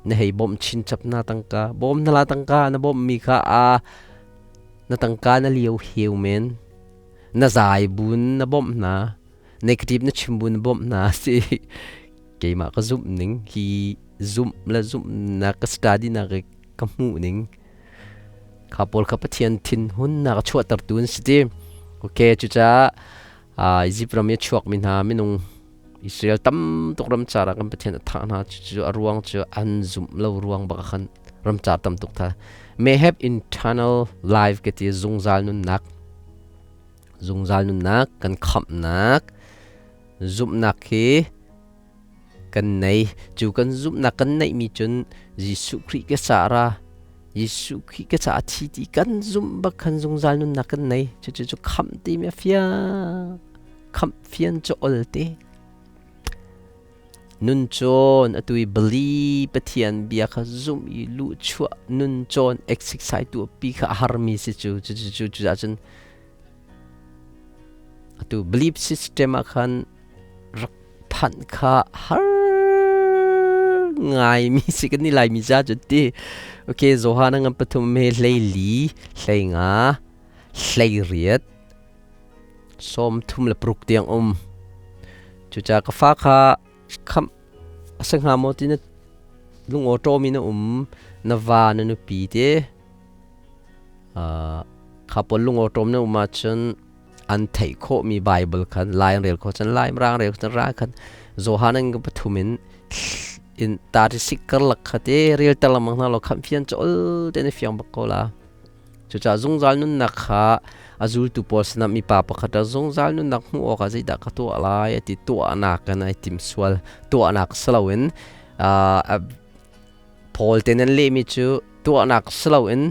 Na hei bawmh chinchap na tangka bawm na la tangka na bawmh mi kha a na tangka na liau heu men. Na zai bun na bawmh hna negative na chim bun na bawmh hna si keimah ka zumh ning hi zumh le zumh na ka study na ka hmuh ning kha pawl kha Pathian thinhun na ka chuahtertu an si ti. Okay, cucaah Egypt ram i a chuakmi hna minung Israel tam tuk ramcar ah kan Pathian a thah hna. Cucu a ruang cu an zumh lo ruang bak ah khan ramcar tam tuk tha. May have internal life ka ti, zungzal nunnak, zungzal nunnak kan khamhnak zumhnak hi kan nei. Cu kan zumhnak kan neihmi cun Jesuh Khrih ka ca ra, Jesuh Khrih ka ca a thi ti kan zumh bak khan zungzal nunnak kan nei. Cucu cu khamh timi a fiang. Khamh fian cu ol te. Nun cawn atu i bali Pathian bia kha zumh i luhchuah nun cawn exercise tu pi kha a harmi si cu. Cu cu cu cu cun atu belief system ah khan rak phanh kha har ngaimi si kan ni Laimi ca cu ti. Okay, Johan ngan pathum he 14, 15, 18, 36 tiang um. Cucaah ka fa kha khamh a si hnga maw ti na lungawṭawm in a um, na va na nupi te kha pawl lungawṭawm na um ahcun an theih khawhmi Bible khan Lai an rel khawh cun Lai, Mirang rel khawh cun ra khan Johan an pathum in 36 karlak kha te rel ter lengmang hna law khamh fian cu ol te na fiang bak ko la. Cucaah zungzal nunnak kha a zultu pawl sinah mipa pakhat ah zungzal nunnak hmuh awkah zeidah ka tuah lai a ti. Tuahnak in ai tim sual. Tuahnak si loin Paul te nan lehmi cu tuahnak si loin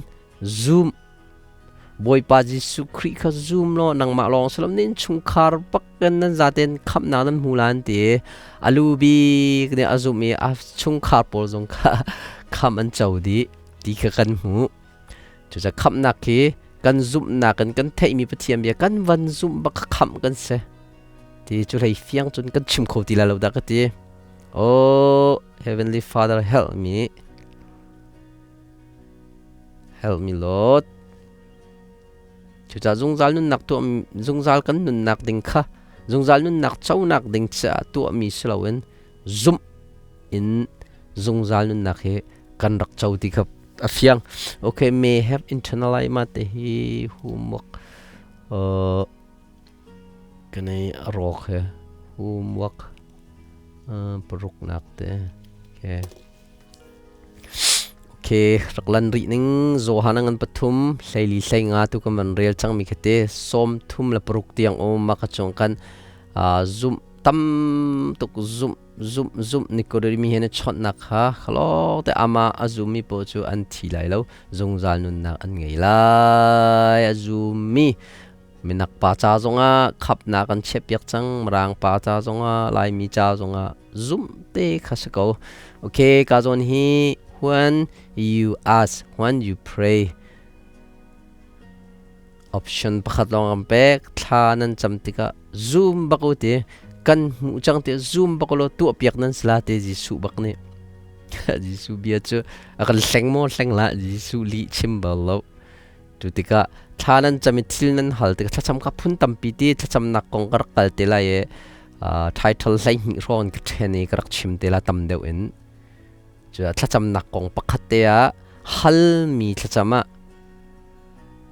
zum. Bawipa Jesuh Khrih kha zum law nangmah lawng si lo na innchungkhar bak in nan zaten khamhnak nan hmu la an ti. A lu bik nih a zumh i a chungkhar pawl zong kha khamh an co dih ti kha kan hmuh. Cucaah khamhnak hi kan zumhnak in kan theihmi Pathian bia kan van zumh bak kha khamh kan si. Ti cu hlei fiang cun kan chim kho ti lai lo dah ka ti. Oh, Heavenly Father, help me. Help me, Lord. Cucaah zungzal nunnak tuah zungzal kan nunnak ding kha zungzal nunnak conak ding caah tuahmi si loin zumh in zungzal nunnak hi kan rak co ti kha a fiang. Okay, may have internalized ma te hi homework kanei a rawk he homework paruk nak te. Okay. Okay, rak lan rih ning. Johan ngan pathum 14, 15 tu kan van rel cang mi khate 36 tiang um ma ka chung kan zum tam tuk zum zum zum Nikodemi he na chawnhnak kha khalawk te ama a zummi paoh cu an thi lai lo, zungzal nunnak an ngei lai. A zummi minak pa ca zongah khapnak an chiahpiak cang, Mirang pa ca zongah, Laimi ca zongah zumh te kha si ko. Okay, ka zawn hi when you ask, when you pray, option pakhat lawng kan pek. Thla nan cam tikah zoom bak u ti. Kan hmuh cang ti zoom bak law tuah piak nan sila te. Jesuh bak nih, Jesuh bia cu a kan hleng maw hleng la? Jesuh lih chim bal lo. Cu tikah thla nan cam i thil nan hal tikah, thlacam kha phun tampi ti thlacamnak kong ka rak kal te lai i title 12 hrawng ka ṭhen i ka rak chim te la tam deuh in. Cu thlacamnak kong pakhat te ah halmi thlacam ah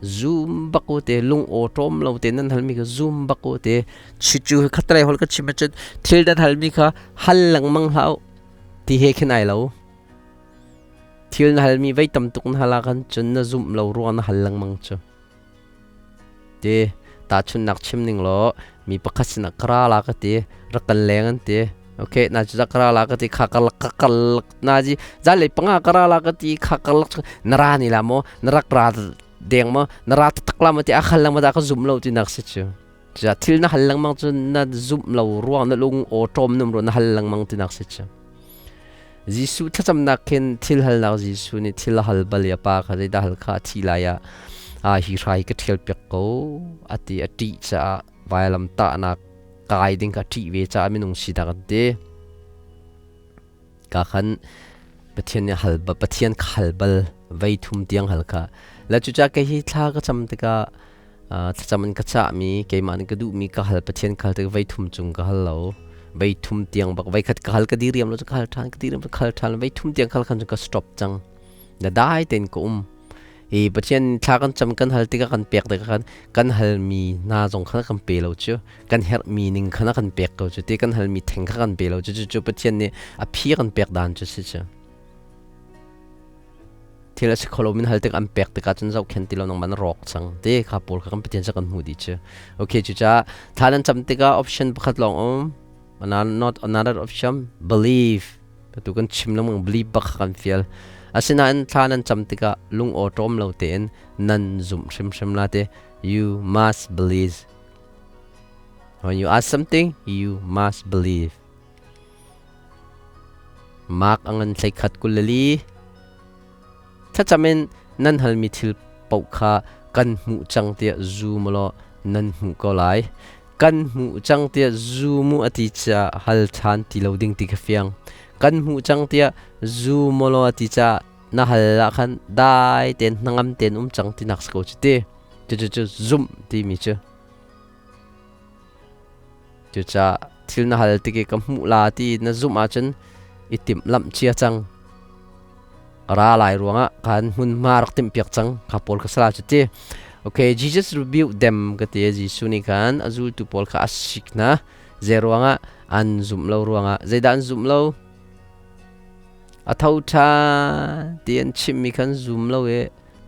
zoom bak u te, lung aw ṭawm lo te nan halmi kha zoom bak u te. Chu khatlei hol ka chim ahcun thil nan halmi kha hal lengmang hlah u ti he khin ai lo. Thil na halmi vei tam tuk na hal ah khan cun na zumh lo ruang na hal lengmang cu ti. Tahchunhnak chim ning law, mi pakhat sinah ka ra la ka ti, rak kan leng an ti. Okay, na cu ka ra la ka ti kha ka lak ka kal na ji za le panga ka ra la ka ti kha ka lak na ra ni la mo, na rak ra deng mo, na ra tak la mo ti a khal lang ma da ka zum lo ti nak si chu. Cha thil na hal lengmang cu na zum lo ruang, na lung aw ṭawm num ro na hal lengmang ti nak si chu. Jesuh thlacamnak khin thil halnak, Jesuh nih thil a hal bal i a pa kha zeidah hal kha a thi lai ah a hi hrai ka ṭhial piak ko a ti. A ṭih caah, vailam tahnak kai ding kha a ṭih ve caah minung sinak an ti ka khan Pathian nih hal, Pathian kha hal bal vei thum tiang hal kha la. Cucaah kei hi thla ka cam tikah thlacam in ka cahmi, keimah nih ka duhmi ka hal, Pathian ka hal tikah vei thum cung ka hal lo, vei thum tiang bak. Vei khat ka hal, ka diriam lo cu ka hal ṭhan, ka diriam ka hal ṭhan, vei thum tiang ka hal khan cu ka stop cang na dai tein ka um. I Pathian thla kan cam kan hal tikah kan pek tikah khan kan halmi hna zong kha kan pe lo cu. Kan herhmi ning khan a kan pek ko cu ti kan halmi theng kha kan pe lo cu cu Pathian nih a phi kan pek dan cu si cu. Thil a si kho lo min hal tik an pek tikah cun zohkhen ti lo nang man rawk cang ti kha pawl kha kan Pathian cu kan hmuh dih cu. Okay, cucaah thla nan cam tikah option pakhat lawng um. Not another option, believe. Tu kan chim lengmang believe bak kha kan fial. Asinain thla nan cam tikah lung aw ṭawm lo tein nan zumh hrimhrim la te. You must believe. When you ask something, you must believe. Mark a ngan 31 24. Thlacam in nan halmi thil paoh kha kan hmuh cang tiah zum law nan hmuh ko lai. Kan hmuh cang tiah zum u a ti caah hal ṭhan ti lo ding ti kha fiang. Kan hmuh cang tiah zum u law a ti caah na hal ah khan dai tein hnangam tein um cang tinak si ko cu ti. Cucu zumh timi cu. Cucaah thil na hal tik i ka hmuh la ti na zumh ahcun i timhlamh cia cang. Ra lai ruangah khan hmunhma rak timhpiak cang kha pawl kha sala cu ti. Okay, Jesus rebuked them ka ti. Jesuh nih khan a zultu pawl kha a sik hna. Zei ruangah? An zumh lo ruangah. Zeidah an zumh lo? A tho ṭhan ti an chimhmi khan zum lo i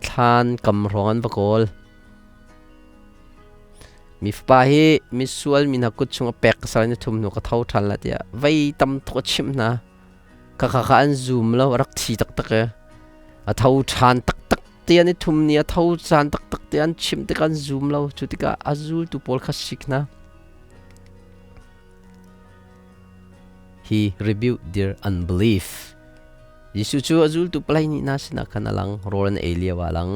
thlan kam hrawng an va kawl. Mi fapa hi misual mi hna kut chung a pek ka sal ni thum hnu ka tho ṭhan la tiah vei tam tuk a chimh hna. Kha kha kha an zum lo, a rak thi taktak e. A tho ṭhan taktak te an i thum ni a tho ṭhan taktak te an chimh tikah an zum lo. Cu tikah a zultu pawl kha sik hna. He rebuked their unbelief. Jesuh cu a zultu palai nih hna sinah khan a lang, rawl an ei lio ah a lang.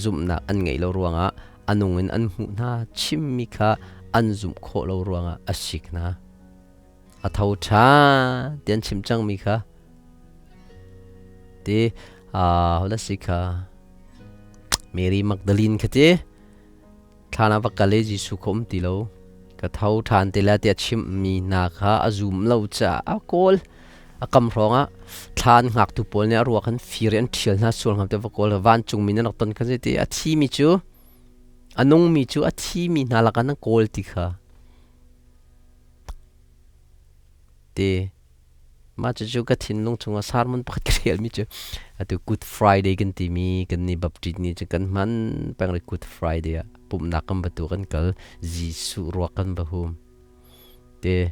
Zumhnak an ngeih lo ruangah a nung in an hmuh hna chimmi kha an zumh khawh lo ruangah a sik hna. A tho ṭhan ti an chim cangmi kha ti hodah si kha Mary Magdalene kha ti thlan ah va kal i Jesuh kha um ti lo ka tho ṭhan te lai tiah chimhmi hna kha a zum lo caah a kawl. A kam hrawngah thlan hngaktu pawl nih a ruak an fir i an ṭhial hna sual hnga tiah va kawl. Vancungmi nan rak ton kha ti a thimi cu a nungmi cu a thimi hna lakah nan kawl ti kha ti mah cucu ka thinlung chungah sermon pakhat ka relmi cu atu Good Friday kan timi kan nih Baptist nih cun kan hman peng ri Good Friday ah pumhnak kan va tu kan kal Jesuh ruak kan va hum Te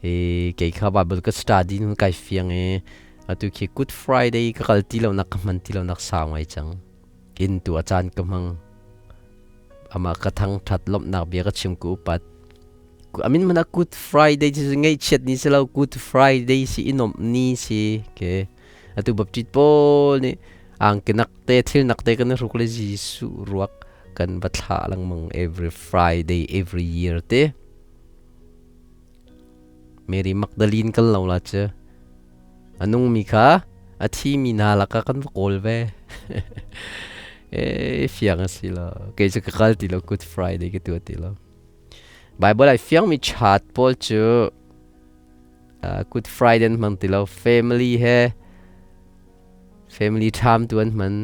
i kei kha Bible ka study nu kai fiang i atu khi Good Friday ka kal ti lo nak ka hman ti lo nak sau ngai cang. Inn tu a caan ka hmang. Amah ka thang that lawmhnak bia ka chim ku upat. Amin mana Good Friday cu ngaihchiat ni si lo Good Friday si i nuamh ni si ke atu Baptist pawl nih angki nak te thil nak te kan i hruk le Jesuh ruak kan va thlah lengmang every Friday every year te. Mary Magdalene kan lo la cu a nungmi kha a thimi hna lakah kan va kawl ve. E fiang a si lo. Kei cu ka kal ti lo Good Friday ka tuah ti lo. Bible ai fiangmi chat pawl cu Good Friday an hmang ti lo. Family he family time tu an hman.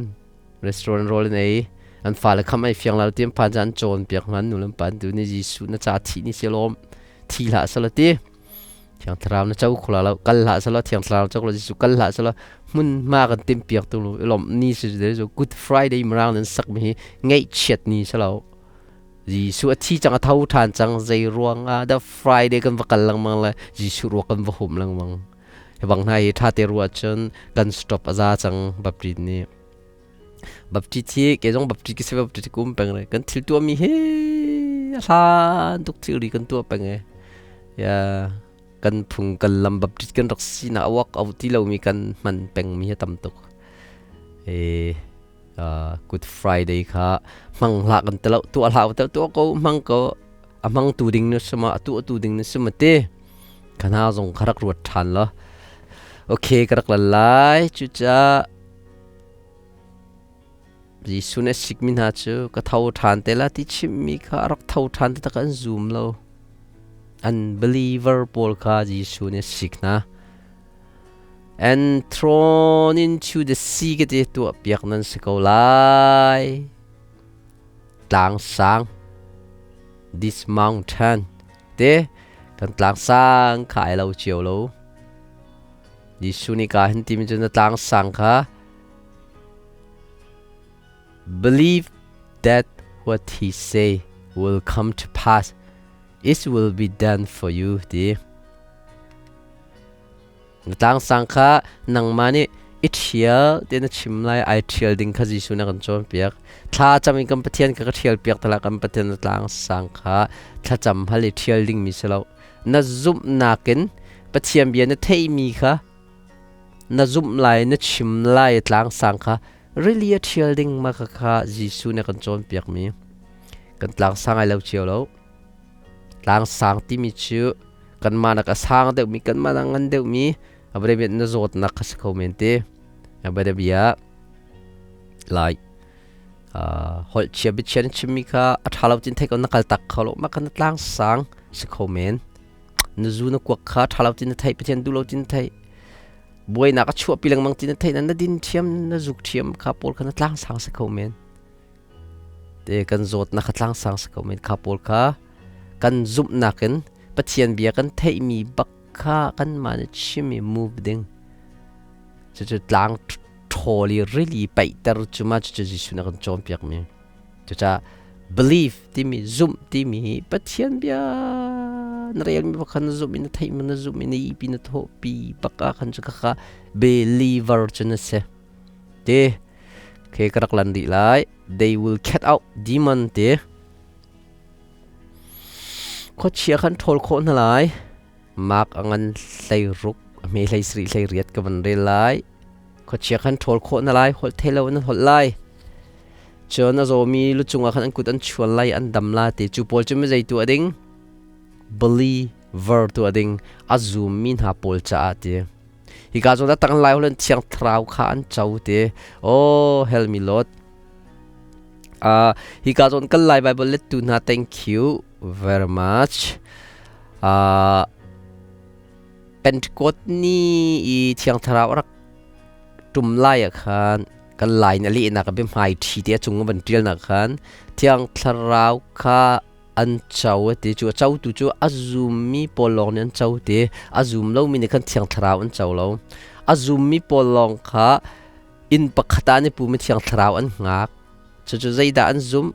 Restaurant rawl an ei. An fale kham ai fiang lo ti an phan an cawn piak hna nu le pa tu ni Jesuh na ca thi ni si lawm thi hlah sala ti Thiang Thlarau na co khula lo kal hlah sala Thiang Thlarau co Jesuh kal hlah sala hmun ma kan tim piak tu lom ni si de Good Friday marang nan sak mi hi ngaihchiat ni salo Jesuh a thi cang a tho ṭhan cang zei ruang ah dah Friday kan va kal lengmang le Jesuh ruak kan va hum lengmang hi bang hna hi ṭha te ruah cun kan stop a za cang Baptist nih Baptist hi kei zong Baptist ka si Baptist ka um peng re kan thil tuahmi hi a hlan tuk thilri kan tuah peng e ya kan phung kan lam Baptist kan rak sinak a wak au ti lomi kan hman pengmi hi tam tuk e Good Friday kha hmang hlah kan ti lo tuah hlah te tuah ko hmang ko a hmang tu ding na sima a tuah tu ding na sima te khana zong kha rak ruat ṭhan lo okay ka rak lan lai cucaah Jesuh nih a sikmi hna cu ka tho ṭhan te la ti chimmi kha a rak tho ṭhan taktak an zum lo. Unbeliever pawl kha Jesuh nih a sik hna. And thrown into the sea ka ti tuah piak nan si ko lai. Tlang sang this mountain te kan tlang sang kha ai lo cio lo. Jesuh nih ka hin timi cu na tlang sang kha believe that what he say will come to pass. It will be done for you ti. Na tlangsang kha nangmah nih i ṭhial ti na chim lai, ai ṭhial ding kha Jesuh nih a kan cawnpiak. Thla cam in kan Pathian kha ka ṭhial piak te kan Pathian na tlangsang kha thlacam hal i ṭhial dingmi si lo. Na zumhnak in Pathian bia na theihmi kha na zumh lai, na chim lai tlangsang kha rili a ṭhial ding ma kha kha Jesuh nih a kan cawnpiakmi. Kan tlangsang ai lo cio lo. Tlangsang timi cu kanmah nak a sang deuhmi kanmah nak ngan deuhmi abare na zawtnak kha si kho men te abare bia like holh chia biachia na chimmi kha a ṭha lo tin thei ko na kal tak kho lo mah kha na tlang sang si kho men na zu na kuak kha ṭha lo tin na theih Pathian duh lo tin na theih buainak a chuahpi lengmang tin na theih na din ṭhiam na zuk ṭhiam kha pawl kha na tlang sang si kho men te kan zawtnak kha tlang sang si ko men kha pawl kha kan zumhnak in Pathian bia kan theihmi bak kha kanmah nih chim i move ding cucu tlang ṭhawl i rili paihter cu ma cucu Jesuh nih a kan cawnpiakmi cucaah belief timi zumh timi hi Pathian bia na relmi bak kha na zumh i na theihmi na zumh i na ihpi na thawhpi bak ah khan cu khakha believer cu na si te ke ka rak lan rih lai they will cat out demon te khuachia khan ṭhawl khawh hna lai mak a ngan hlei ruk a hme hlei sarih hlei riat ka van rel lai khuachia khan ṭhawl khawh hna lai holh thei lo in an holh lai cun a zawmi lu cungah khan an kut an chuan lai an dam la te cu pawl cu mi zei tuah ding believer tuah ding a zummi hna pawl caah ti Hika zawn ah tang lai holh in Thiang Thlarau kha an co ti. Oh, help me Lord. Hika zawn kan Lai Bible lettu hna thank you very much. Pentecost ni i Thiang Thlarau rak tum lai ah khan kan lai na lehnak a biahmai ṭhi te a cung van ṭial nak khan Thiang Thlarau kha an co ti cu a cotu cu a zummi pawl lawng nih an co ti a zum lomi nih khan Thiang Thlarau an co lo a zummi pawl lawng kha inn pakhat ah an i pum i Thiang Thlarau an hngak cucu zeidah an zumh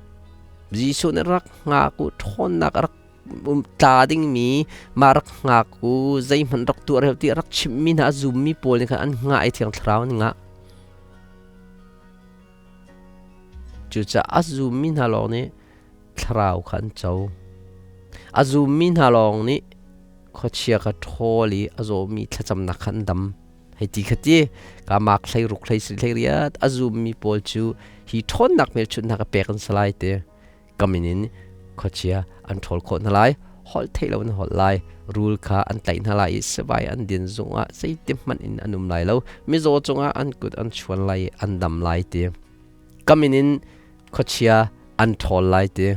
Jesuh nih rak hngak u ṭhawnnak a rak tla dingmi mah rak hngak u zeihmanh rak tuah reu ti rak chimhmi hna a zummi pawl nih khan an hngah i Thiang Thlarau an ngah cucaah a zummi hna lawng nih thlarau kha an co. A zummi hna lawng nih khuachia kha ṭhawl i a zawmi thlacamnak kha an dam. Hei ti kha ti, ka mak hlei ruk hlei sri hlei riat a zummi pawl cu hi ṭhawnnak hmelchunhnak a pek an si lai ti. Ka min in khuachia an ṭhawl khawh hna lai, holh theih lo in holh lai, rul kha an tlaih hna lai i sivai an din zungah zeiti hmanh in an um lai lo, mizaw cungah an kut an chuan lai i an dam lai ti. Ka min in khuachia an ṭhawl lai ti.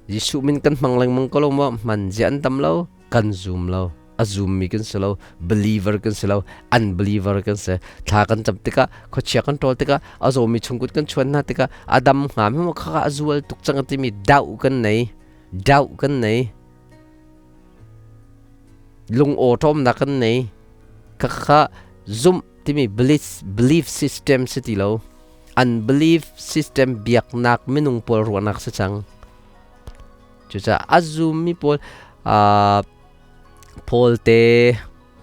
Jesuh min kan hmang lengmang ko lo maw? Hman zia an tam lo, kan zum lo. A zummi kan si lo, believer kan si lo, unbeliever kan si. Thla kan cam tikah, khuachia kan ṭawl tikah, a zawmi chungkut kan chuan hna tikah, a dam hnga mi kha a zual tuk cang timi doubt kan nei. Doubt kan nei. Lung awṭawmnak kan nei. Khakha zumh timi belief, belief system si ti lo unbelief system biaknak minung pawl ruahnak si cang cucaah a zummi pawl Paul te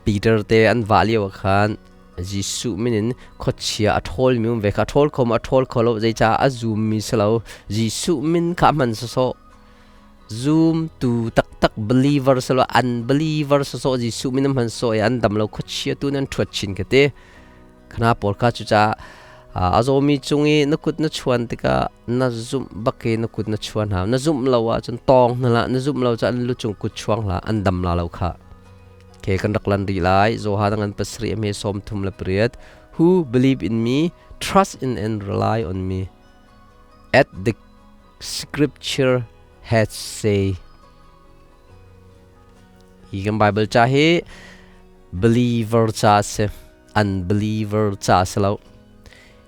Peter te an vah lio ah khan Jesuh min in khuachia a ṭhawlmi um ve kha a ṭhawl kho ma a ṭhawl kho lo zeicah a zummi si lo Jesuh min kha hman sawsawh Zumtu taktak believer silo unbeliever sawsawh Jesuh min an hman sawh i an dam lo khuachia tu nan ṭhuat chin ka ti. Khana pawl kha cucaah a zawmi cung i na kut na chuan tikah na zumh bak i na kut na chuan hau. Na zumh lo ahcun tawng hna hlah. Na zumh lo cun an lu cung kut chuang hlah. An dam la lo khah. Okay, kan rak lan rih lai. Johan ngan pasarih a hme 38. Who believe in me, trust in and rely on me. At the scripture has say. Hi kan Bible ca hi Believer ca a si. Unbeliever ca a si lo.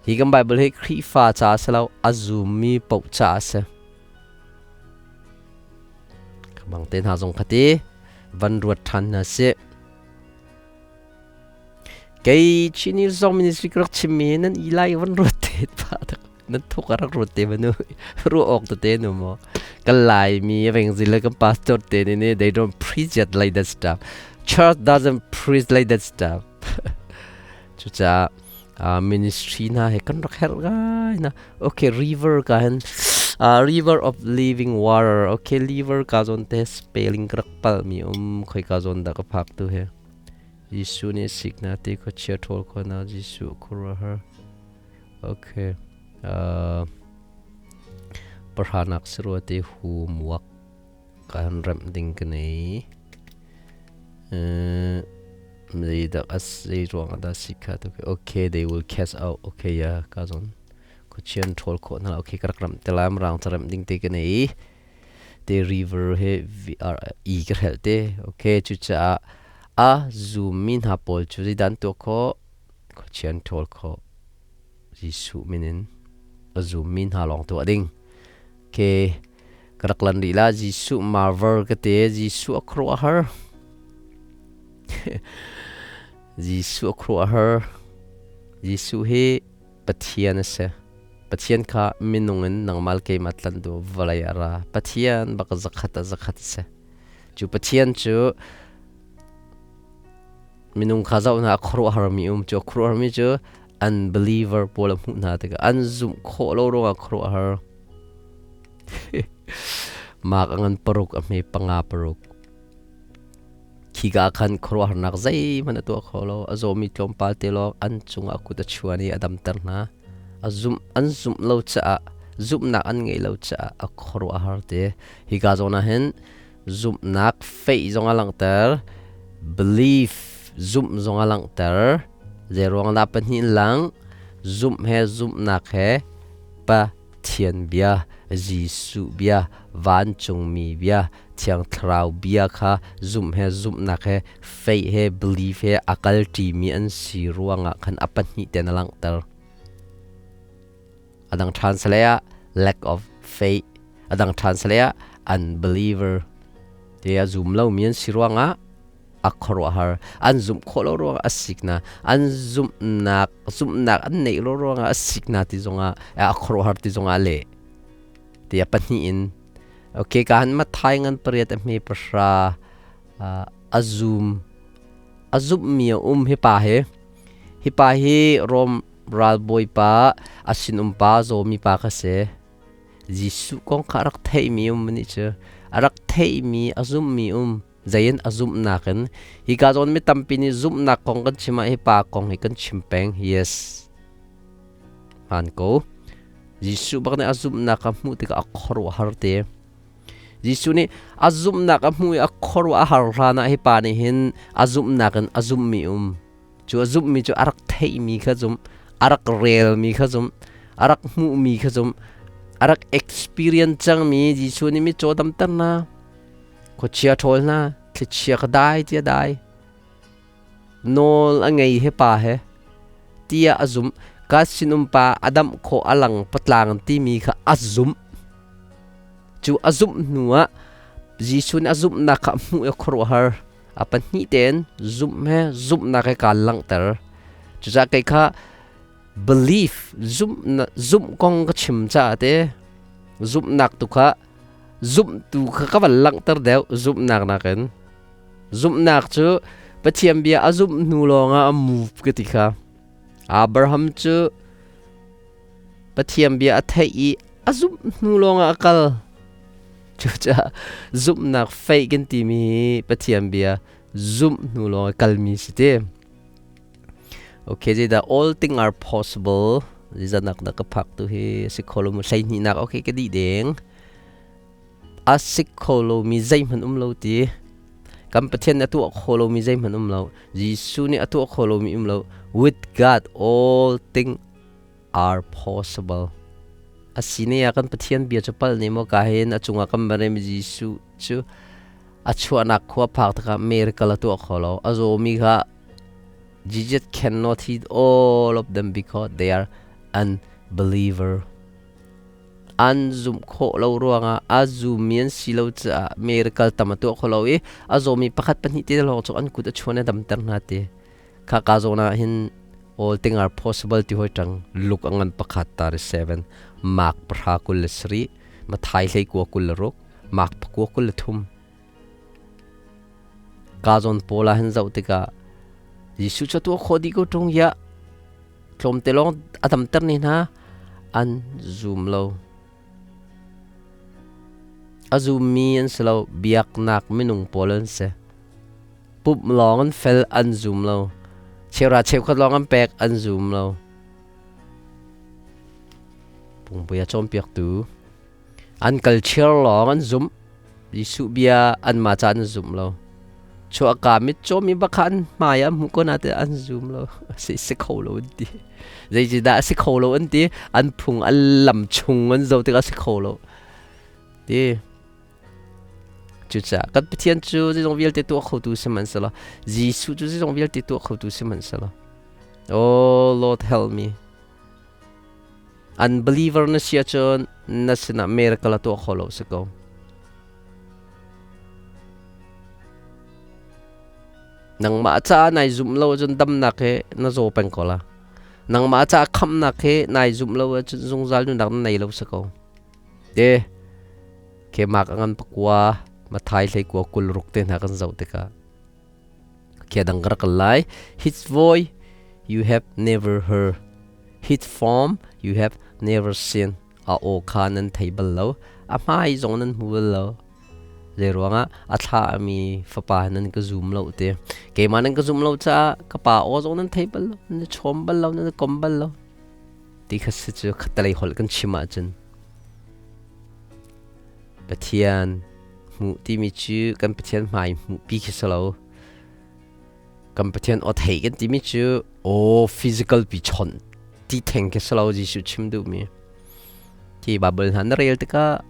Hi kan Bible hi Khrihfa ca a si lo, a zummi paoh ca a si. Bang te hna zong kha ti van ruat ṭhan hna sih. Kei Chinese zong ministry ka rak chimmi nan i lai van ruat te pa nan thuk a rak ruat te manu ruah awk tete nu maw kan Laimi evangelist le kan pastor te nih nih they don't preach it like that stuff. Church doesn't preach like that stuff. Cucaah ministry hna he kan rak herh ngai na. Okay, river ka hin river of living water. Okay, river ka zawn te spelling ka rak pal mi um khoi ka zawn dah ka phak tu he. Jesuh nih sikna ti khuachia ṭhawl khawhnak Jesuh khuaruahhar. Okay. Pahranak sarua te homework kan remh ding ka nei. Zeidah as zei ruang ah dah si kha tu. Okay, they will cast out. Okay, ya ka zon. Khuachia an ṭhawl khawh hna. Okay, ka rak ramh te lai rang ca remh ding te ka nei. Te river he VR e ka hrelh te. Okay, cucaah a zummi hna pawl cu zeidah an tuah khawh? Khuachia an ṭhawl khawh. Jesuh min in a zummi hna lawng tuah ding. Okay, ka rak lan rih la. Jesuh marvel ka te. Jesuh a khuaruahhar. Jesuh a khuaruahhar. Jesuh hi Pathian a si. Pathian kha minung in nangmal keimah tlanh duh vawlei a ra. Pathian bak zakhat ah zakhat a si. Cu Pathian cu minung kha zoh hna a khuaruahharmi um. Cu a khuaruahharmi cu unbeliever pawl a hmuh hna tikah an zumh khawh lo ruangah khuaruahhar. Mak a ngan paruk a hme panga paruk. Khika ah khan khuaruahharnak zeihmanh a tuah kho lo. A zawmi tlawmpal te lawng an cungah kut a chuan i a damter hna. A zumh, an zumh lo caah, zumhnak an ngeih lo caah a khuaruahhar te. Hika zawn ah hin zumhnak faith zong a langhter, belief zumh zong a langhter. Zeiruang dah pahnih in lang? Zumh he zumhnak he Pathian bia, Jesuh bia, vancungmi bia, Thiang Thlarau bia kha zumh he zumhnak he faith he belief he a kalṭimi an si ruangah khan a pahnih ten a langhter. A dang translate ah lack of faith, a dang translate ah unbeliever te a zum lomi an si ruangah a khuaruahhar. An zumh khawh lo ruangah a sikna, an zumhnak zumhnak an neih lo ruangah a sikna ti zongah a khuaruahhar ti zongah le ti a pahnih in. Okay, ka han Matthai ngan pariat a hme pahra a zum a zumhmi a um hi pa hi. Hi pa hi Rom ralbawi pa a sinum pa zawmi pa kha si. Jesuh kong kha a rak theihmi um nih cu a rak theihmi a zumhmi um zein a zumhnak in hi ka zawn mi tampi nih zumhnak kong kan chim ah hi pa kong hi kan chim peng. Yes, hmaan ko. Jesuh bak nih a zumhnak a hmuh tikah a khuaruahhar te. Jesuh nih a zumhnak a hmuh i a khuaruah a har hlan ah hi pa nih hin a zumhnak in a zumhmi um. Cu a zumhmi cu a rak theihmi kha zumh, a rak relmi kha zumh, a rak hmuhmi kha zumh, a rak experience cangmi Jesuh nih mitcaw damter hna, khuachia ṭhawl hna, thlichia kha dai tia dai. Nawl a ngei he pa he tiah a zumh. Ka sinum pa a damh khawh a lang patlang timi kha a zumh. Cu a zumh hnu ah Jesuh nih a zumhnak kha a hmuh i a khuaruahhar. A pahnih tein zumh he zumhnak he kaa langhter. Cucaah kei kha belief zumh zumh kong ka chim caah te zumhnak tu kha zumhtu kha ka van langhter deuh zumhnak nakin. Zumhnak cu Pathian bia a zumh hnu lawngah a move ka ti kha. Abraham cu Pathian bia a theih i a zumh hnu lawngah a kal. Cucaah zumhnak faith kan timi hi Pathian bia zumh hnu lawng a kalmi si ti. Okay, zeidah all thing are possible. Zeizanak dah ka phak tu hi si kho lo mu 12nak okay ka dih deng. A sik kho lomi zeihmanh um lo ti. Kan Pathian nih a tuah kho lomi zeihmanh um lo. Jesuh nih a tuah kho lomi um lo. With God all things are possible. A si ne ah kan Pathian bia cu pal ne maw ka hin a cungah kan barem Jesuh cu A chuahnak khua phak tikah miracle a tuah kho lo. A zawmi kha Jesus cannot heal all of them because they are unbeliever. An zumh khawh lo ruangah a zummi an si lo caah miracle tam a tuah kho lo i a zawmi pakhat pahnih te lawng cu an kut a chuan a damter hna ti. Kha ka zawn ah hin all thing are possible ti hoi ṭang luk a ngan pakhat tari 7 mark 27 Mathai 21 mark 93 ka zawn pawl ah hin zoh tikah Jesuh cu tuah khawh dih ko ṭung ya tlawmte lawng a damter ni hna an zum lo. A zummi an si lo, biaknak minung pawl an si. Pumh lawng an fel, an zum lo. Cheuhra cheukhat lawng an pek, an zum lo. Pungpui a cawnpiaktu an kalchir lawng an zumh. Jesuh bia anmah ca an zum lo. Chuahka mitcaw mi bak kha an hmai ah hmuh ko na te an zum lo. Si si kho lo an ti. Zeitindah a si kho lo an ti. An phung an lam chung an zoh tikah a si kho lo. Ti. Cucaah kan Pathian cu zeizong vialte tuah khotu sihmanhsehlaw Jesuh cu zeizong vialte tuah khotu sihmanhsehlaw Oh Lord help me. Unbeliever na si ahcun na sinah miracle a tuah kho lo si ko. Nangmah caah nai zumh lo ahcun damnak he na zaw peng ko la. Nangmah caah khamhnak he nai zumh lo ahcun zungzal nunnak na nei lo si ko. Te ke mak a ngan pakua Mathai 21 te hna kan zoh tikah kia dang ka rak kal lai. His voice you have never heard. His form you have never seen. A aw kha nan thei bal lo. A hmai zong nan hmu bal lo. Zei ruangah a thlahmi fapa nan ka zum lo te. Keimah nan ka zum lo caah ka pa aw zong nan thei bal lo, nan i chawm bal lo, nan i kom bal lo. Ti kha si cu khattelei holh kan chim ahcun Pathian hmuh timi cu kan Pathian hmai hmuh pi khi si lo. Kan Pathian aw thei kan timi cu aw physical pi chawnh ti theng khi si lo Jesuh chim duhmi. Khi Bible hna na rel tikah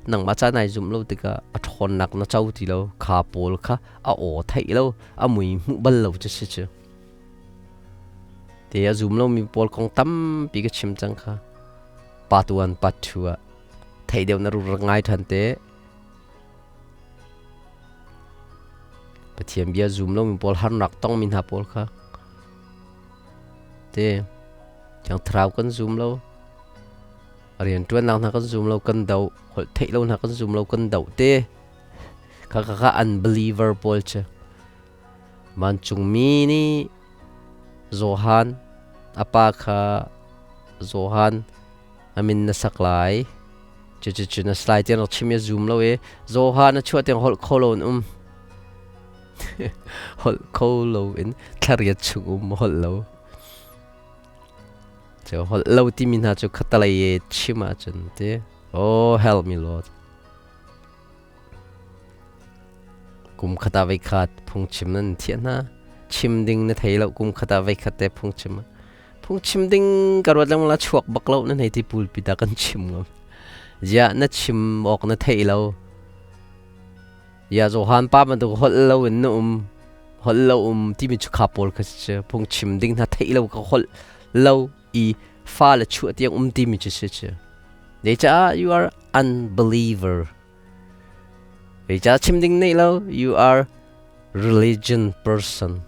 nangmah ca nai zumh lo tikah a ṭhawnnak na co ti lo kha pawl kha a aw theih lo a mui hmuh bal lo cu si cu. Te a zum lomi pawl kong tampi ka chim cang kha. Part 1, part 2 ah theih deuh na ru rak ngai ṭhan te. Pathian bia zum lomi pawl harnak tongmi hna pawl kha te Thiang Thlarau kan zum lo. Rian ṭuannak hna kan zum lo, kan doh. Holh theih lo hna kan zum lo, kan doh te. Kha kha kha unbeliever pawl cu. Vancungmi nih Johan a pa kha Johan a min na sak lai. Cucucu na slide tiang rak chim i a zum lo i Johan a chuah tiang holh kho lo in um. Holh kho lo in thlariat chung um holh lo. Cu holh lo timi hna cu khatalei i chim ahcun ti. Oh help me Lord. Kum khat ah voikhat phungchim nan thiah hna. Chim ding na thei lo kum khat ah voikhat te phungchim. Phungchim ding ka ruat lengmang la chuak bak lo nan hei ti pulpit ah kan chim ngam. Ziah na chim awk na theih lo. Ya Johan pa bantuk holh lo in na um. Holh lo um timi cu kha pawl kha si phungchim ding hna theih lo ka holh lo i fa le chuah tiang um timi cu si cu. Zeicah you are unbeliever. Zeicah chim ding nei lo you are religion person.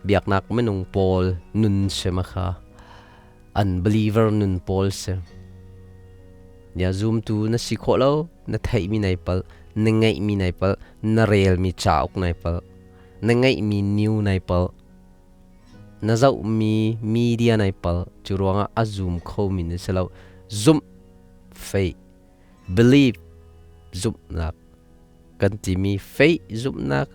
Biaknak minung pawl nun si ma kha. Unbeliever nun pawl si. Ya zumtu na si khawh lo, na theihmi nai pal, na ngeihmi nai pal, na relmi cauk nai pal, na ngeihmi new nai pal. Na zohmi media nai pal cu ruangah a zum khomi na si lo. Zumh, faith, believe, zumhnak kan timi faith zumhnak,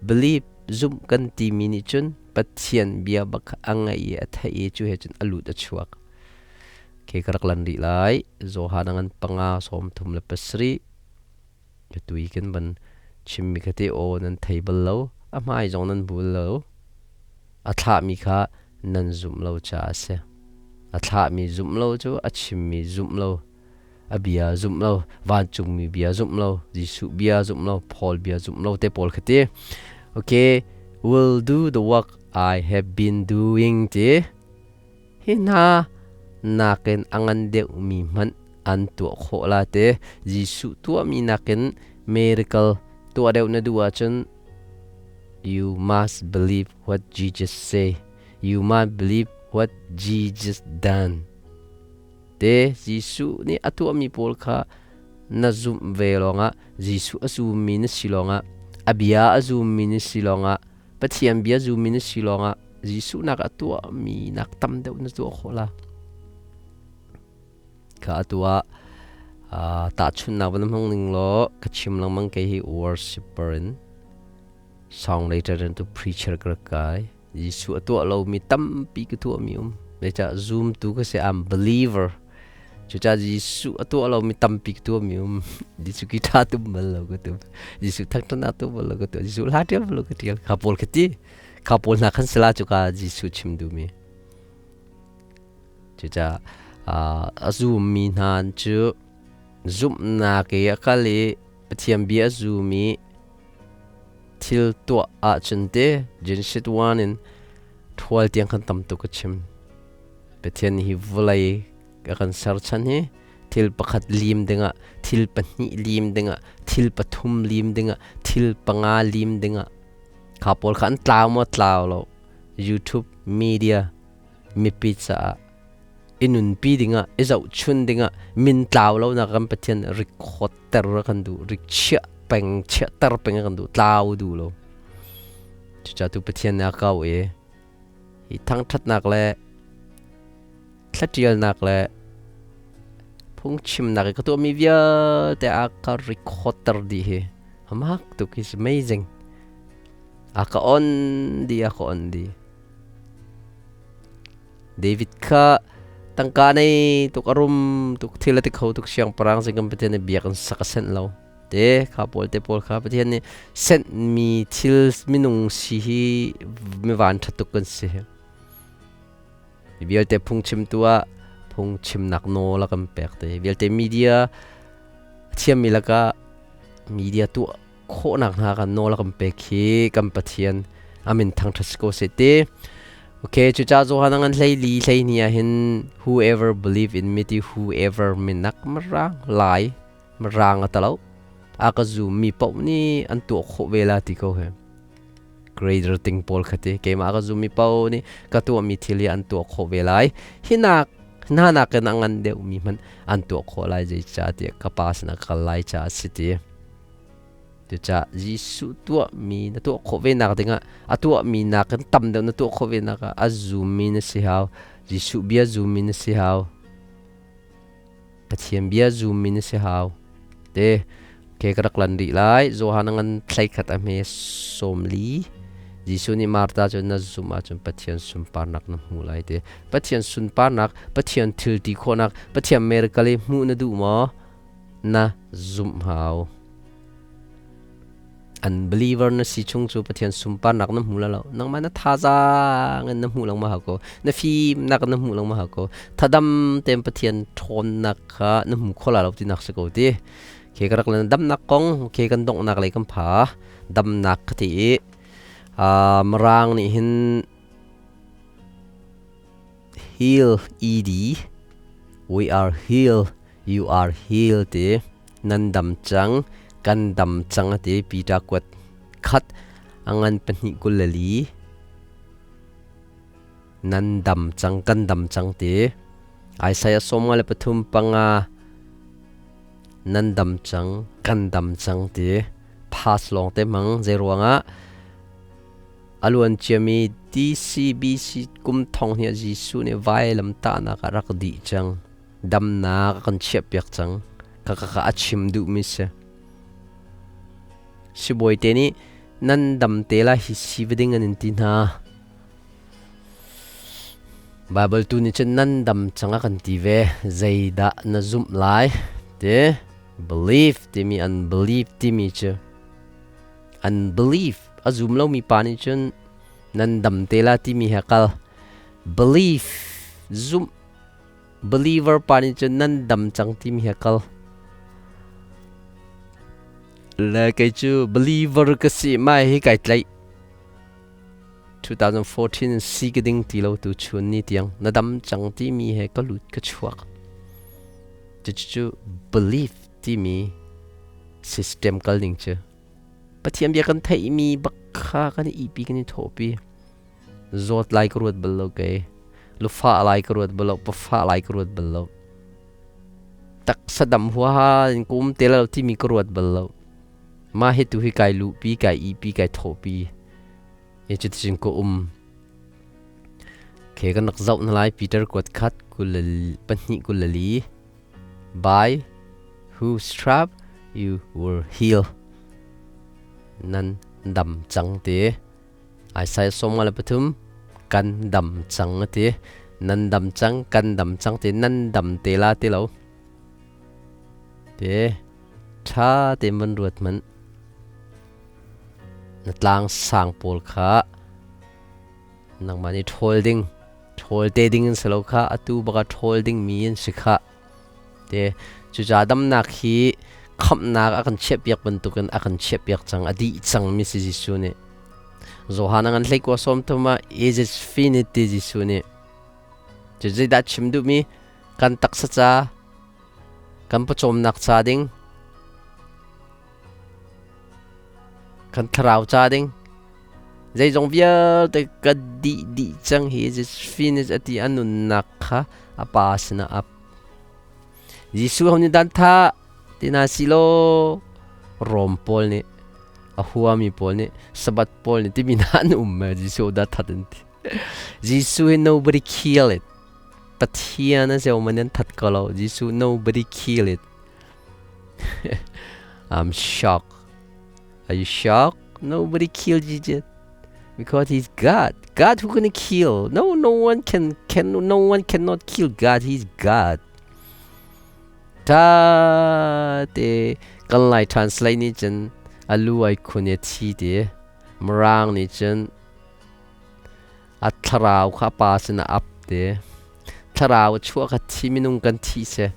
believe zumh kan timi nih cun Pathian bia bak kha a ngaih i a theih i cu he cun a lut a chuak. Ke ka rak lan rih lai. Johan a ngan 5 37 Tui kan van chimmi kha te aw nan thei bal lo, a hmai zong nan bul lo. A thlahmi kha nan zumh lo caah a si. A thlahmi zumh lo cu a chimmi zumh lo. A bia zumh lo, vancungmi bia zumh lo, Jesuh bia zumh lo, Paul bia zumh lo te pawl kha ti. Okay, will do the work I have been doing ti. Hi hna nakin a ngan deuhmi hmanh an tuah khawh la te. Jesuh tuahmi nakin miracle tuah deuh na duh ahcun you must believe what Jesus say. You must believe what Jesus done. Te Jesuh nih a tuahmi pawl kha na zumh ve lawngah Jesuh a zummi na si lawngah a bia a zummi na si lawngah Pathian bia zummi na si lawngah Jesuh nak a tuahmi nak tam deuh na tuah khawh la. Kha a tuah tahchunhnak van hmang ning law ka chim lengmang kei hi worshipper in songwriter in tu preacher ka rak kai. Jesuh a tuah lomi tampi ka tuahmi um. Zeicah zumtu ka si, I'm believer. Cucaah Jesuh a tuah lomi tampi ka tuahmi um. Jesuh guitar tum bal lo ka tum. Jesuh thangṭhatnak tum bal lo ka tuah. Jesuh hla ṭial bal lo ka ṭial. Kha pawl ka ti. Kha pawl hna khan sila cuka Jesuh chim duhmi. Cucaah a zummi hna cu zumhnak i a kal i Pathian bia a zum i thil tuah ahcun te Genesis 1 in ṭhual tiang khan tam tuk a chim. Pathian hi vawlei a kan ser chan hi thil pakhat lim dingah, thil pahnih lim dingah, thil pathum lim dingah, thil panga lim dingah kha pawl kha an tlau maw tlau lo. YouTube media mipi caah i nunpi dingah i zohchun dingah min tlau lo nak kan Pathian record ter kan duh rik chiah peng chiah ter peng kan duh tlau duh lo cucaah tu Pathian nih a kau i hi thangṭhatnak le thlatialnak le phungchimnak i ka tuahmi vialte a ka record ter dih hi amak tuk is amazing a ka on di a ka on di David kha tangka nei tuk a rum tuk thil a ti kho tuk siangpahrang sing kan Pathian nih biak in sak a senh lo. Te kha pawl te pawl kha Pathian nih senhmi thil minung si hi mi van ṭha tuk kan si. Hi vialte phungchimtu ah phungchimnak nawl a kan pek te. Hi vialte media a thiammi lakah media tuah khawhnak hna kan nawl a kan pek hi kan Pathian amin thangṭhat si ko seh ti. Okay, cucaah Johan a ngan hlei li hlei ni ah hin whoever believe in me ti whoever minak marang lai marang a talo a ka zum mi paoh nih an tuah khawh ve la ti ko he greater ting pawl kha ti keimah ka zum mi paoh nih ka tuah mi thil hi an tuah khawh ve lai hinak hna nakin a ngan deuh mi hmanh an tuah khawh lai zeicahtiah ka pa sinah ka kal lai caah a si ti. Cucaah Jesuh tuahmi na tuah khawh ve nak dingah a tuahmi nakin tam deuh na tuah khawh ve nak ah a zummi na si hau. Jesuh bia zummi na si hau. Pathian bia zummi na si hau. Te ke ka rak lan rih lai. Johan a ngan thlai khat a hme 40. Jesuh nih Martha cu na zumh ahcun Pathian sunparnak na hmu lai te. Pathian sunparnak, Pathian thil ti khawhnak, Pathian miracle i hmuh na duh maw? Na zumh hau. Unbeliever na si chung cu Pathian sunparnak na hmu la lo. Nangmah na thazaang in na hmuh lengmang hau ko. Na fimnak na hmuh lengmang hau ko. Thadam tein Pathian ṭhawnnak kha na hmu kho la lo tinak si ko ti. Ke ka rak lan damnak kong ke kan donghnak lei kan pha. Damnak ka ti i Mirang nih hin heal ed we are heal you are healed ti nan dam cang kan dam cang a ti Peter kuat khat a ngan 24 nan dam cang kan dam cang ti Isaiah 53 nan dam cang kan dam cang ti pass lawng te hmang zei ruangah A luan ciami DCBC kum thong hi Jesuh nih vailamtahnak ah rak dih cang. Damnak a kan chiahpiak cang. Kha a chim duhmi si. Sibawi te nih nan dam te lai hi si va ding an in ti hna. Bible tu nih cun nan dam cang a kan ti ve. Zeidah na zumh lai? Ti believe timi unbelief timi cu unbelief a zum lomi pa nih cun nan dam te la timi he kal belief zumh Believer pa nih cun nan dam cang timi he kal. Le kei cu believer ka si mai hi kai tlaih. 2014 si ka ding ti lo tu chun ni tiang na dam cang timi he ka lut ka chuak. Cucu belief timi system kal ning cu. Pathian bia kan theihmi bak kha kan i ipi kan i thawhpi. Zawt lai ka ruat bal lo kei. Lufa lai ka ruat bal lo, pafa lai ka ruat bal lo. Taksa dam huaha in kum te lo timi ka ruat bal lo. Mah hi tu hi kai luhpi, kai ipi, kai thawhpi. E cuticun ka um. Ke kan rak zoh na lai Peter kuat khat kul pahnih kul le li. By whose strap you were healed. Nan dam cang te. Isaiah 43 kan dam cang a ti. Nan dam cang, kan dam cang ti, nan dam te la ti lo. Te ṭha te man ruat man. Na tlang sang pawl kha nangmah nih ṭhawl ding, ṭhawl te ding in si lo kha atu baka ṭhawl ding mi in si kha. Te cucaah damnak hi khamhnak a kan chiahpiak bantukin a kan chiahpiak cang, a dih cang mi si Jesuh nih. Johan a ngan hlei kua sawm thum ah is it finished ti Jesuh nih. Cu zeidah chim duhmi kan taksa ca kan pawcawmnak ca ding kan thlarau ca ding zeizong vialte ka dih dih cang hi is finished ati a nunnak kha a pa sinah ap Jesuh ho nih dan tha tina si law Rom pawl nih a huami pawl nih Sabbath pawl nih timi na an um ma Jesuh da that an ti Jesuh hi nobody kill it Pathian a seo man an that ko lo Jesuh nobody kill it I'm shocked Are you shocked? Nobody killed Jesus because he's God. God who gonna kill? No, no one can can no one cannot kill God. He's God. Ta te kan lai translate ni cun alu ai khun e thi te marang ni cun a thlarau kha pa sin a ap te thlarau chuah kha thi minung kan thi se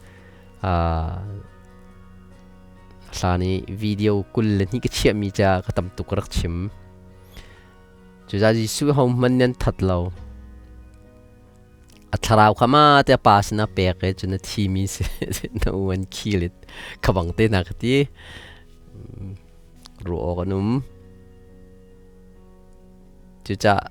hlan i video 20 le hnih ka chiahmi ca ka tam tuk rak chim. Cucaah Jesuh ho hmanh nan that lo. A thlarau kha ma te pa sinah pek i cun a thimi si no one kill it kha bang te na ka ti. Ruah awk an um. Cucaah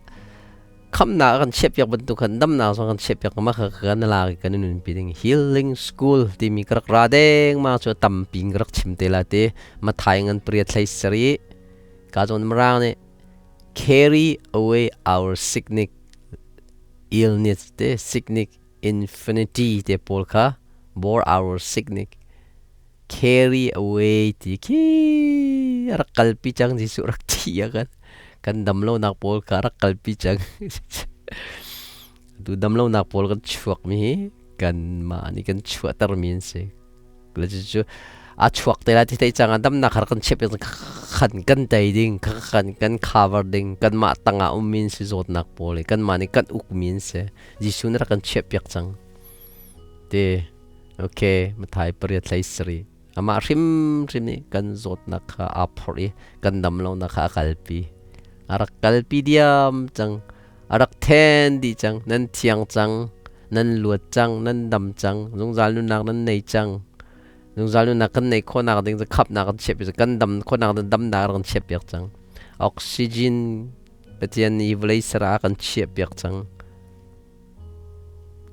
khamnak a kan chiahpiak bantuk khan damnak zong kan chiahpiak ma kha kan la kan nun pi ding healing school timi ka rak ra deng ma chu tampi ka rak chim te la te mathai ngan priya thlai sari ka zon marang ne carry away our sickness illness te sickness infinity te pawl kha bore our sickness carry away ti khi rak kalpi cang Jesuh rak thi a kan kan dam lonak pawl kha rak kalpi cang tu dam lonak pawl kan chuak mi hi kan mah nih kan chuahter mi an si le cu a chuak te lai ti thei cang damnak har kan chep khan kan tei ding khan kan cover ding kan mah tangah um min si zawtnak pawl kan mah nih kan uk min si Jesuh nih rak kan chiah piak cang te Ok, Mathai pariat hlei sarih. Amah hrimhrim nih kan zawtnak kha aa phorh i kan dam lonak kha a kalpi. A rak kalpi diam cang. A rak then dih cang. Nan thiang cang. Nan luat cang. Nan dam cang. Zungzal nunnak nan nei cang. Zungzal nunnak kan neih khawhnak ding cu khapnak kan chiahpiak cang. Kan dam khawhnak ding damnak kan chiahpiak cang. Oxygen Pathian nih vawlei sara kan chiahpiak cang.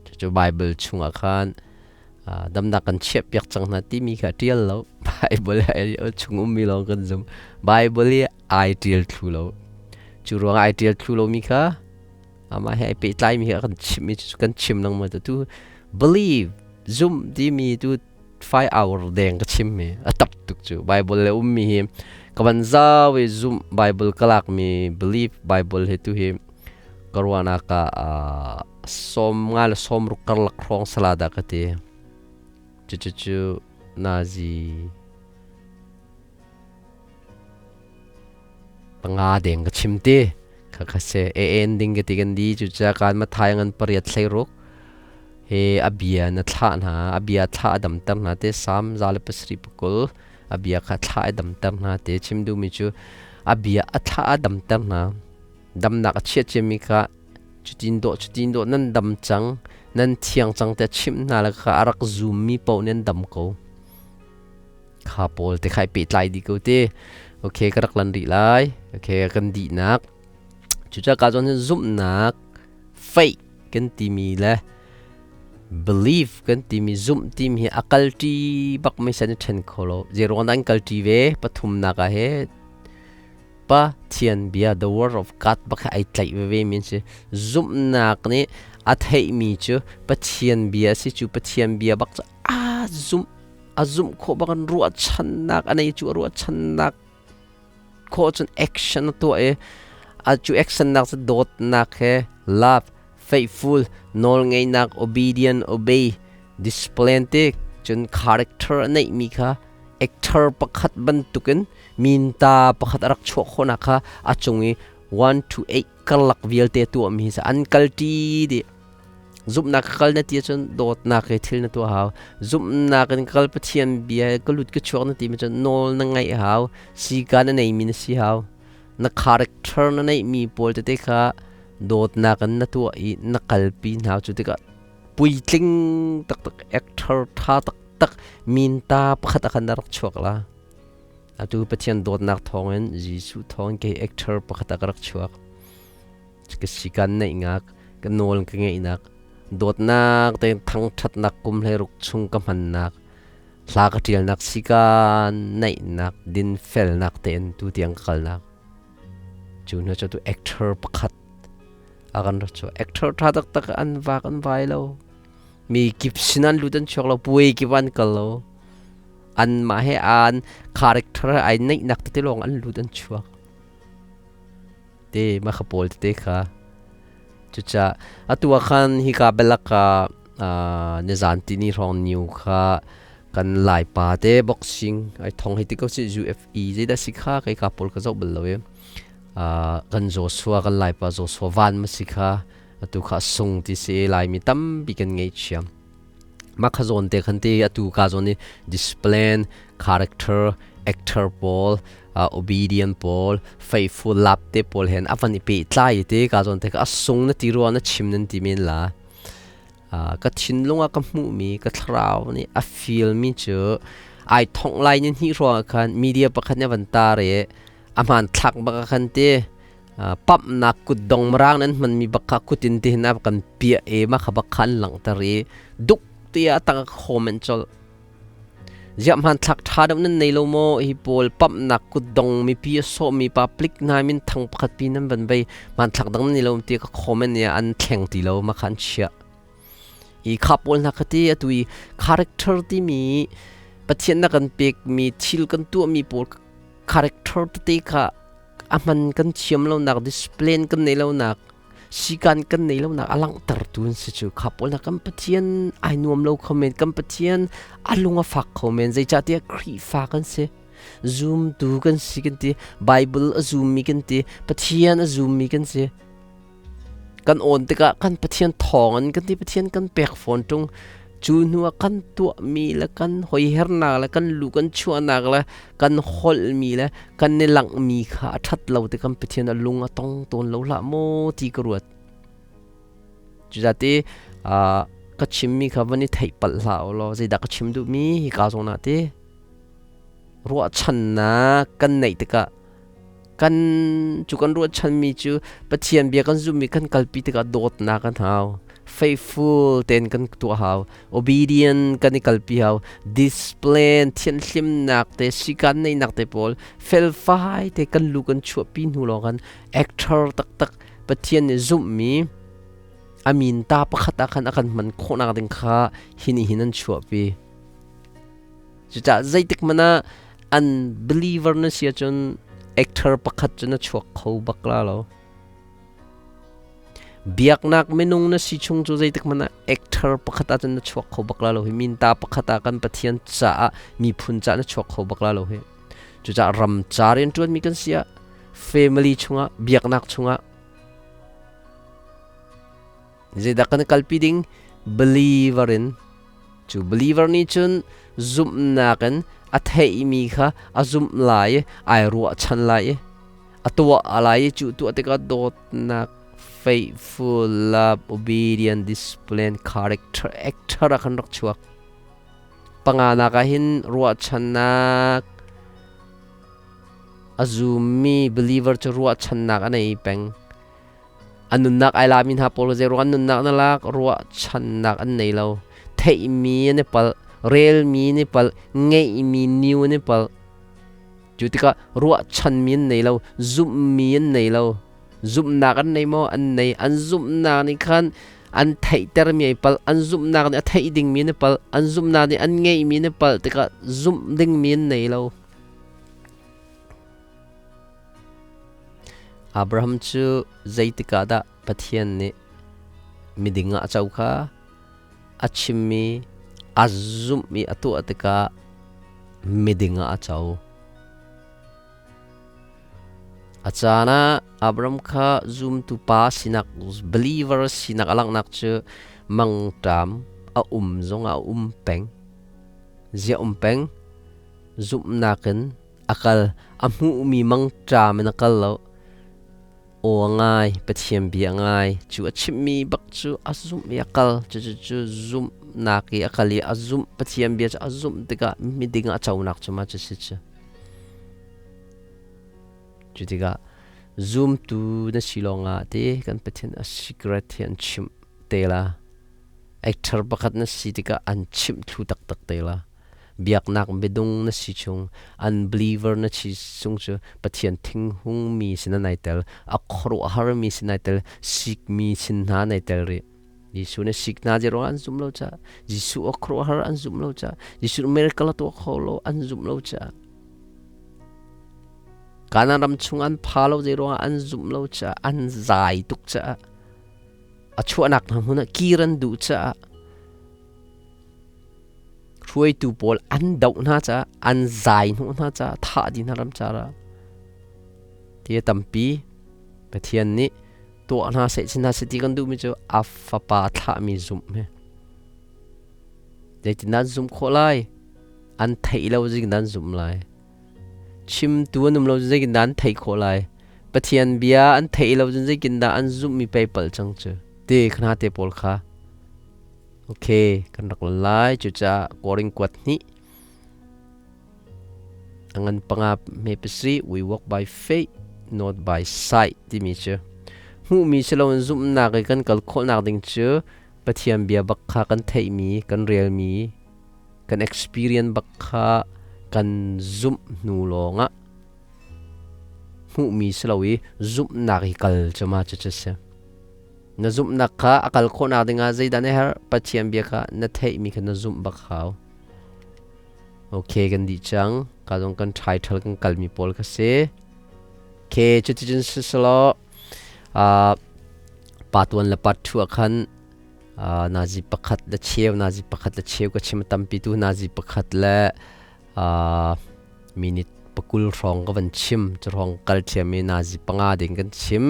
Cucu Baibal chungah khan damnak kan chiahpiak cang hna timi kha ṭial lo. Baibal i chung ummi lawng kan zum. Baibal i ai ṭial thlu lo. Cu ruangah ai ṭial thlu lomi kha amah he ai pehtlaimi kha kan chimh i cucu kan chim lengmang. Tu believe, zumh timi tu 5 hour deng ka chim mi a tap tuk cu. Bible le ummi hi ka van zau i zumh Bible ka lakmi believe Bible hi tu hi ka ruahnak ah 51 le 60 karlak hrawng sala dah ka ti. Cucucu nazi 5 deng ka chim ti. Kha kha se AN ding ka ti kan di cuca kan mathai ngan 8 hlei ruk. He a bia na thlah hna, a bia thlah a damter hna te Salm 107 a bia kha thlah a damter hna te chim duhmi cu a bia a thlah a damter hna. Damnak a chiat ciami kha cutin dawh cutin dawh nan dam cang, nan thiang cang tiah chimh hna le kha a rak zummi paoh nih an dam ko. Kha pawl te kha i pehtlai dih ko te. Okay, ka rak lan rih lai. Okay, kan dihnak. Cucaah ka zawn zumhnak faith kan timi le belief kan timi zumh timi hi a kalṭi bak mei san i ṭhen kho lo. Zeiruang dah an kalṭi ve? Pathumnak ah he Pathian bia the word of God bak hi ai tlaih veve mi an si. Zumhnak nih a theihmi cu Pathian bia a si cu Pathian bia bak cu a zumh a zumh khawh bak in ruahchannak a nei cu a ruahchannak khawh cun action a tuah i a cu action nak cu dawtnak he love faithful nawlngeihnak obedient obey discipline te cun character a neihmi kha actor pakhat bantukin minta pakhat a rak chuah khawhnak kha a cung i 1 to 8 karlak vialte tuahmi hi an kalṭi dih. Zumhnak ka kal na ti ahcun dawtnak he thil na tuah hau. Zumhnak in kal Pathian bia ka lut ka chuak na ti mi cun nawl na ngaih hau. Sika na neimi na si hau. Na character na neihmi pawl tete kha dawtnak in na tuah i na kalpi hna cu tikah puitling taktak actor tha taktak minta pakhat ah khan na rak chuak la. Atu Pathian dawtnak thawngin Jesuh thawngin kei actor pakhat ah ka rak chuak. Ka sikan neihnak, ka nawl ka ngeihnak, dawtnak te thangṭhatnak kum 16 chung ka hmannak, hla ka ṭialnak sikan neihnak, dinfelnak tein tu tiang ka kalnak. Cu hna cu tu actor pakhat a kan rat cu actor ṭha taktak an vak an vai lo. Mi kip sin an lut an chuak lo, puai kip an kal lo. Anmah he an character ai neihnak tete lawng an lut an chuak. Te mah kha pawl tete kha cucaah atu ah khan hika bialak ah nizan tini hrawng new kha kan Laipa te boxing ai thong hei ti ko si UFE zeidah si kha kei ka pawl ka zoh bal lo i kan Joshua kan Laipa Joshua Van ma si kha atu kha sung ti si Laimi tampi kan ngei chiam mah kha zawn te khan te atu ka zawn i discipline character actor pawl obedient pawl faithful lap te pawl hen avan i pe tlai te ka zawn te ka asung na ti ruwa na chim nan ti men la ka thinlung ah ka hmuh mi ka thlarau nih a feel mi cu ai thong lai ni hnih ruang khan media pakhat nih van tar i a hman thlak bak khan te pamhnak kutdong mirang nan hmanmi bak kha kutin ti hin a kan piah e ma kha bak kha an langhter i duk tiah tang comment colh ziah hman thlak tha deuh nan nei lo maw hi pawl pamhnak kutdong mipi a sawhmi public hna min thang pakhat pi nan van vei hman thlak dang nan nei lo ti ka comment ya an thleng ti lo ma kha an chiah i kha pawl hna kha ti atu i character timi Pathian na kan pekmi thil kan tuahmi pawl character tete kha a hman kan thiam lonak discipline kan neih lonak sikan kan neih lonak a langhtertu an si cu kha pawl kan Pathian ai nuam lo kho men kan Pathian a lung a fak kho men zeicahtiah Khrihfa kan si zumtu kan si kan ti Bible a zummi kan ti Pathian a zummi kan si kan awn tikah kan Pathian thawngin kan ti Pathian kan pek fawn ṭung cu hnu ah kan tuahmi le kan hoihernak le kan lu kan chuahnak le kan holhmi le kan i langhmi kha a ṭhat lo ti kan Pathian a lung a tong tawn lo hlah maw ti ka ruat cuzate ka chimmi kha van i theih palh hlah u law zeidah ka chim duhmi hika zawn ah ti ruahchannak kan neih tikah kan cu kan ruahchanmi cu Pathian bia kan zumhmi kan kalpi tikah dawtnak kan hau faithful tein kan tuah hau obedient kan i kalpi hau discipline thianhlimnak te sikan neihnak te pawl felfai te kan lu kan chuahpi hnu lawng kan actor taktak Pathian nih zumhmi amin ta pakhat ah khan a kan hman khawhnak ding kha hin hin an chuahpi Cucaah zeitik hmanh ah an believer na si ahcun actor pakhat cu na chuak kho bak la lo. Biaknak minung na si chung cu zeitik hmanh ah actor pakhat ahcun na chuak kho bak la lo hi. Minta pakhat ah kan Pathian caah miphun caah na chuak kho bak la lo hi. Cucaah ram ca rianṭuanmi kan si ah family chungah biaknak chungah zeidah kan kalpi ding Believer in cu believer nih cun zumhnak in a theihmi kha a zumh lai i ai ruahchan lai i a tuah lai i cu tuah tikah dawtnak, faithful, love, obedient, discipline, character, actor ah khan rak chuak. Panganak ah hin ruahchannak a zummi believer cu ruahchannak a nei peng. A nunnak ai lami hna pawl zei ruang an nunnak na lak ruahchannak an nei lo. Theihmi an i palh, relmi an i palh, ngeihmi new an i palh. Cu tikah ruahchanmi an nei lo, zumhmi an nei lo. Zumhnak an nei maw? An nei. An zumhnak nih khan an theihtermi ai palh, an zumhnak nih a theih dingmi an i palh, an zumhnak nih an ngeihmi an i palh tikah zumh dingmi an nei lo. Abraham cu zeitik ah dah Pathian nih miding ah a co kha a chimmi, a zumh i a tuah tikah miding ah a co. A caan ah Abraham kha zumtu pa sinak, believer sinak a langhnak cu mangṭam a um zongah a um peng. Ziah um peng? Zumhnak in a kal a hmuhmi mangṭam in a kal lo. Aw a ngai, Pathian bia a ngai. Cu a chimhmi bak cu a zumh i a kal. Cucu zumhnak i a kal i a zumh Pathian bia cu a zumh tikah miding ah a conak cu mah cu si cu. Cu tikah zumtu na si lawngah te kan Pathian a secret hi an chimh te la. Actor pakhat na si tikah an chimh thlu taktak te la. Biaknak midung na si chung, unbeliever na si chung cu Pathian thinghung mi sin nai tel, a khuaruahhar mi sin nai tel, sikmi sin hna nai tel rih. Jesuh nih sik hna ruang an zum lo caah, Jesuh a khuaruahhar an zum lo caah, Jesuh miracle a tuah kho lo an zum lo caah, Kanaan ram chung an pha lo zei ruangah an zumh lo caah, an zai tuk caah, a chuahnak hna hmun ah kir an duh caah, Hruaitu pawl an doh hna caah, an zai hnawh hna caah, thah dih hna ram cara. Ti tampi Pathian nih tuah hna seh chin hna seh ti kan duhmi cu a fapa thlahmi zumh hi. Zeitin nan zumh khawh lai? An theih lo zing nan zumh lai. Chimtu an um lo zeitin dah an theih khawh lai? Pathian bia an theih lo cun zeitin dah an zumhmi pei palh cang cu. Ti khana te pawl kha. Ok, kan rak lon lai. Cucaah Korin kuat hnih a ngan panga hme pasarih we walk by faith not by sight timi cu hmuhmi si loin zumhnak i kan kal khawhnak ding cu Pathian bia bak kha kan theihmi, kan relmi, kan experience bak kha kan zumh hnu lawngah hmuhmi si lo i zumhnak i kal cu ma cu cu si. Na zumhnak kha a kal khawhnak dingah zeidah na herh? Pathian bia kha na theihmi kha na zumh bak hau. Okay, kan dih cang. Ka zong kan title kan kalmi pawl kha si. Okay, cuticun siselaw pa tuan le pat thu ah khan nazi pakhat le cheu, nazi pakhat le cheu ka chim tampi tu nazi pakhat le minute pakul hrawng ka van chim. Cu hrawng kal thiam i nazi panga ding kan chim.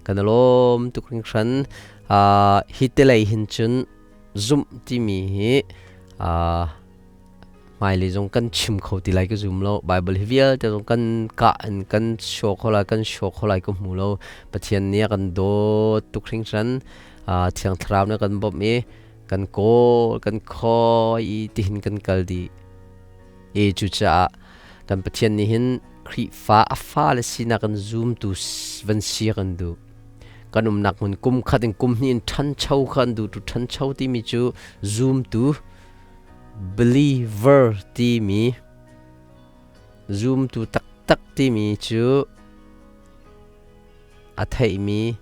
Kan lawm tuk hringhran. Hi te lei hin cun zumh timi hi hmailei zong kan chim kho ti lai ka zum lo. Bible hi vialte zong kan kah in kan show kho lai, kan show kho lai ka hmu lo. Pathian nih a kan dawt tuk hringhran. Thiang Thlarau nih a kan bawmh i kan kawl, kan khawi i tihin kan kal dih. E cucaah kan Pathian nih hin Khrihfa a fale sinak in zumtu van si kan duh. Kan umnak hmun kum khat in kum hnih in ṭhancho kha an duh. Tu ṭhancho timi cu zumtu believer timi zumtu taktak timi cu a theihmi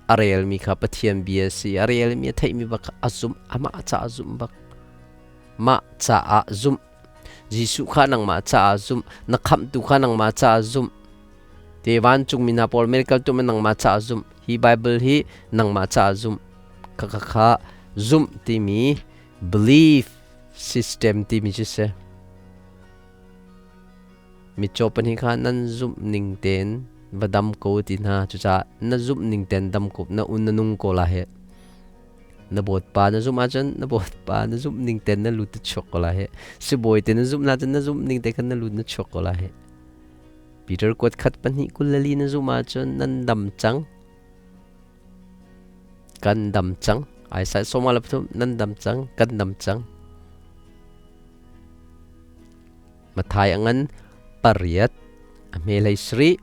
a relmi kha Pathian bia si. A relmi a theihmi bak kha a zumh, amah caah zumh bak. Mah caah zumh. Jesuh kha nangmah caah zumh. Na khamhtu kha nangmah caah zumh. Te vancungmi hna pawl miracle tu nangmah caah zumh. Hi Bible hi nangmah caah zumh. Kha kha kha zumh timi belief system timi cu si. Mitcaw pahnih kha nan zumh ning tein va dam ko ti hna. Cucaah na zumh ning tein dam ko, na un na nung ko la he. Na bawtpa na zumh ahcun na bawtpa na zumh ning ten na lut na chuak ko lai he. Sibawi te na zumh ahcun na zumh ning te khan na lut na chuak ko lai he. Peter kuat khat pahnih 24 na zumh ahcun nan dam cang. Kan dam cang. Isaiah 43 nan dam cang, kan dam cang. Mathai a ngan pariat, a hme hlei sarih,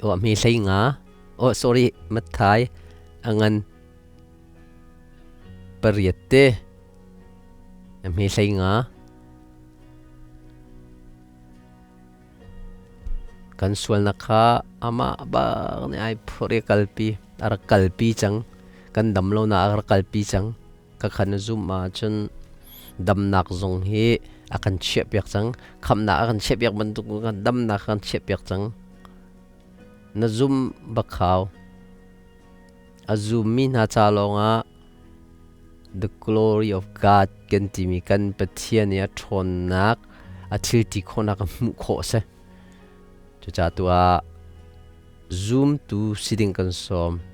aw a hme hlei nga, oh sorry, Mathai a ngan pariat te, a hme hlei nga. Kan sualnak kha amah bak nih ai phurh i kalpi, a rak kalpi cang. Kan dam lonak a rak kalpi cang. Ka khan na zumh ahcun damnak zong hi a kan chiahpiak cang. Khamhnak a kan chiahpiak bantuk in damnak a kan chiahpiak cang. Na zum bak hau. A zummi hna ca lawngah the glory of God kan timi kan Pathian i a ṭhawnnak, a thil ti khawhnak a hmuh khawh a si. Cucaah tu ah zumtu si ding kan sawm.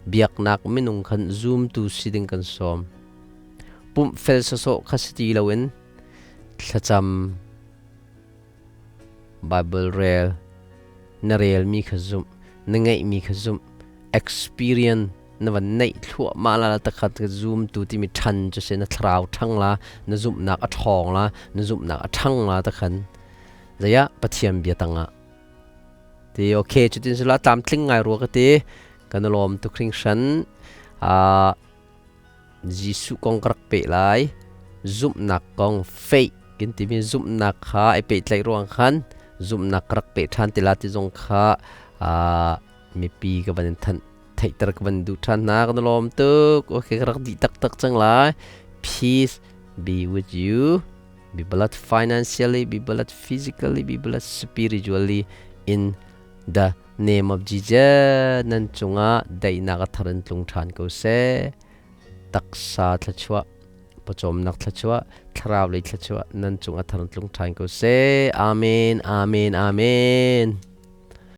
Biaknak minung khan zumtu si ding kan sawm. Pumh fel sawsawh kha si ti loin thlacam, Bible rel, na relmi kha zumh, na ngeihmi kha zumh, experience na van neih thluahmah la takhat ka zumtu timi ṭhan cu si na thlarau ṭhang la, na zumhnak a ṭhawng la, na zumhnak a ṭhang la takhan zeiah Pathian bia tangah ti okay cutin sila tlamtling ngai rua ka ti kan lawm tuk hringhran. Jesuh kong ka rak peh lai. Zumhnak kong, faith kan timi zumhnak kha ai pehtlaih ruang khan zumhnak ka rak peh ṭhan ti la ti zong kha mipi ka van in thanh theihter ka van duh ṭhan hna. Kan lawm tuk. Okay, ka rak dih taktak cang lai. Peace be with you. Be blessed financially, be blessed physically, be blessed spiritually in the name of Jesus. Nan cungah daihnak a thar in tlung ṭhan ko seh. Taksa thluachuah, pawcawmnak thluachuah, thlarau lei thluachuah nan cung a thar in tlung ṭhan ko seh. Amen, amen, amen.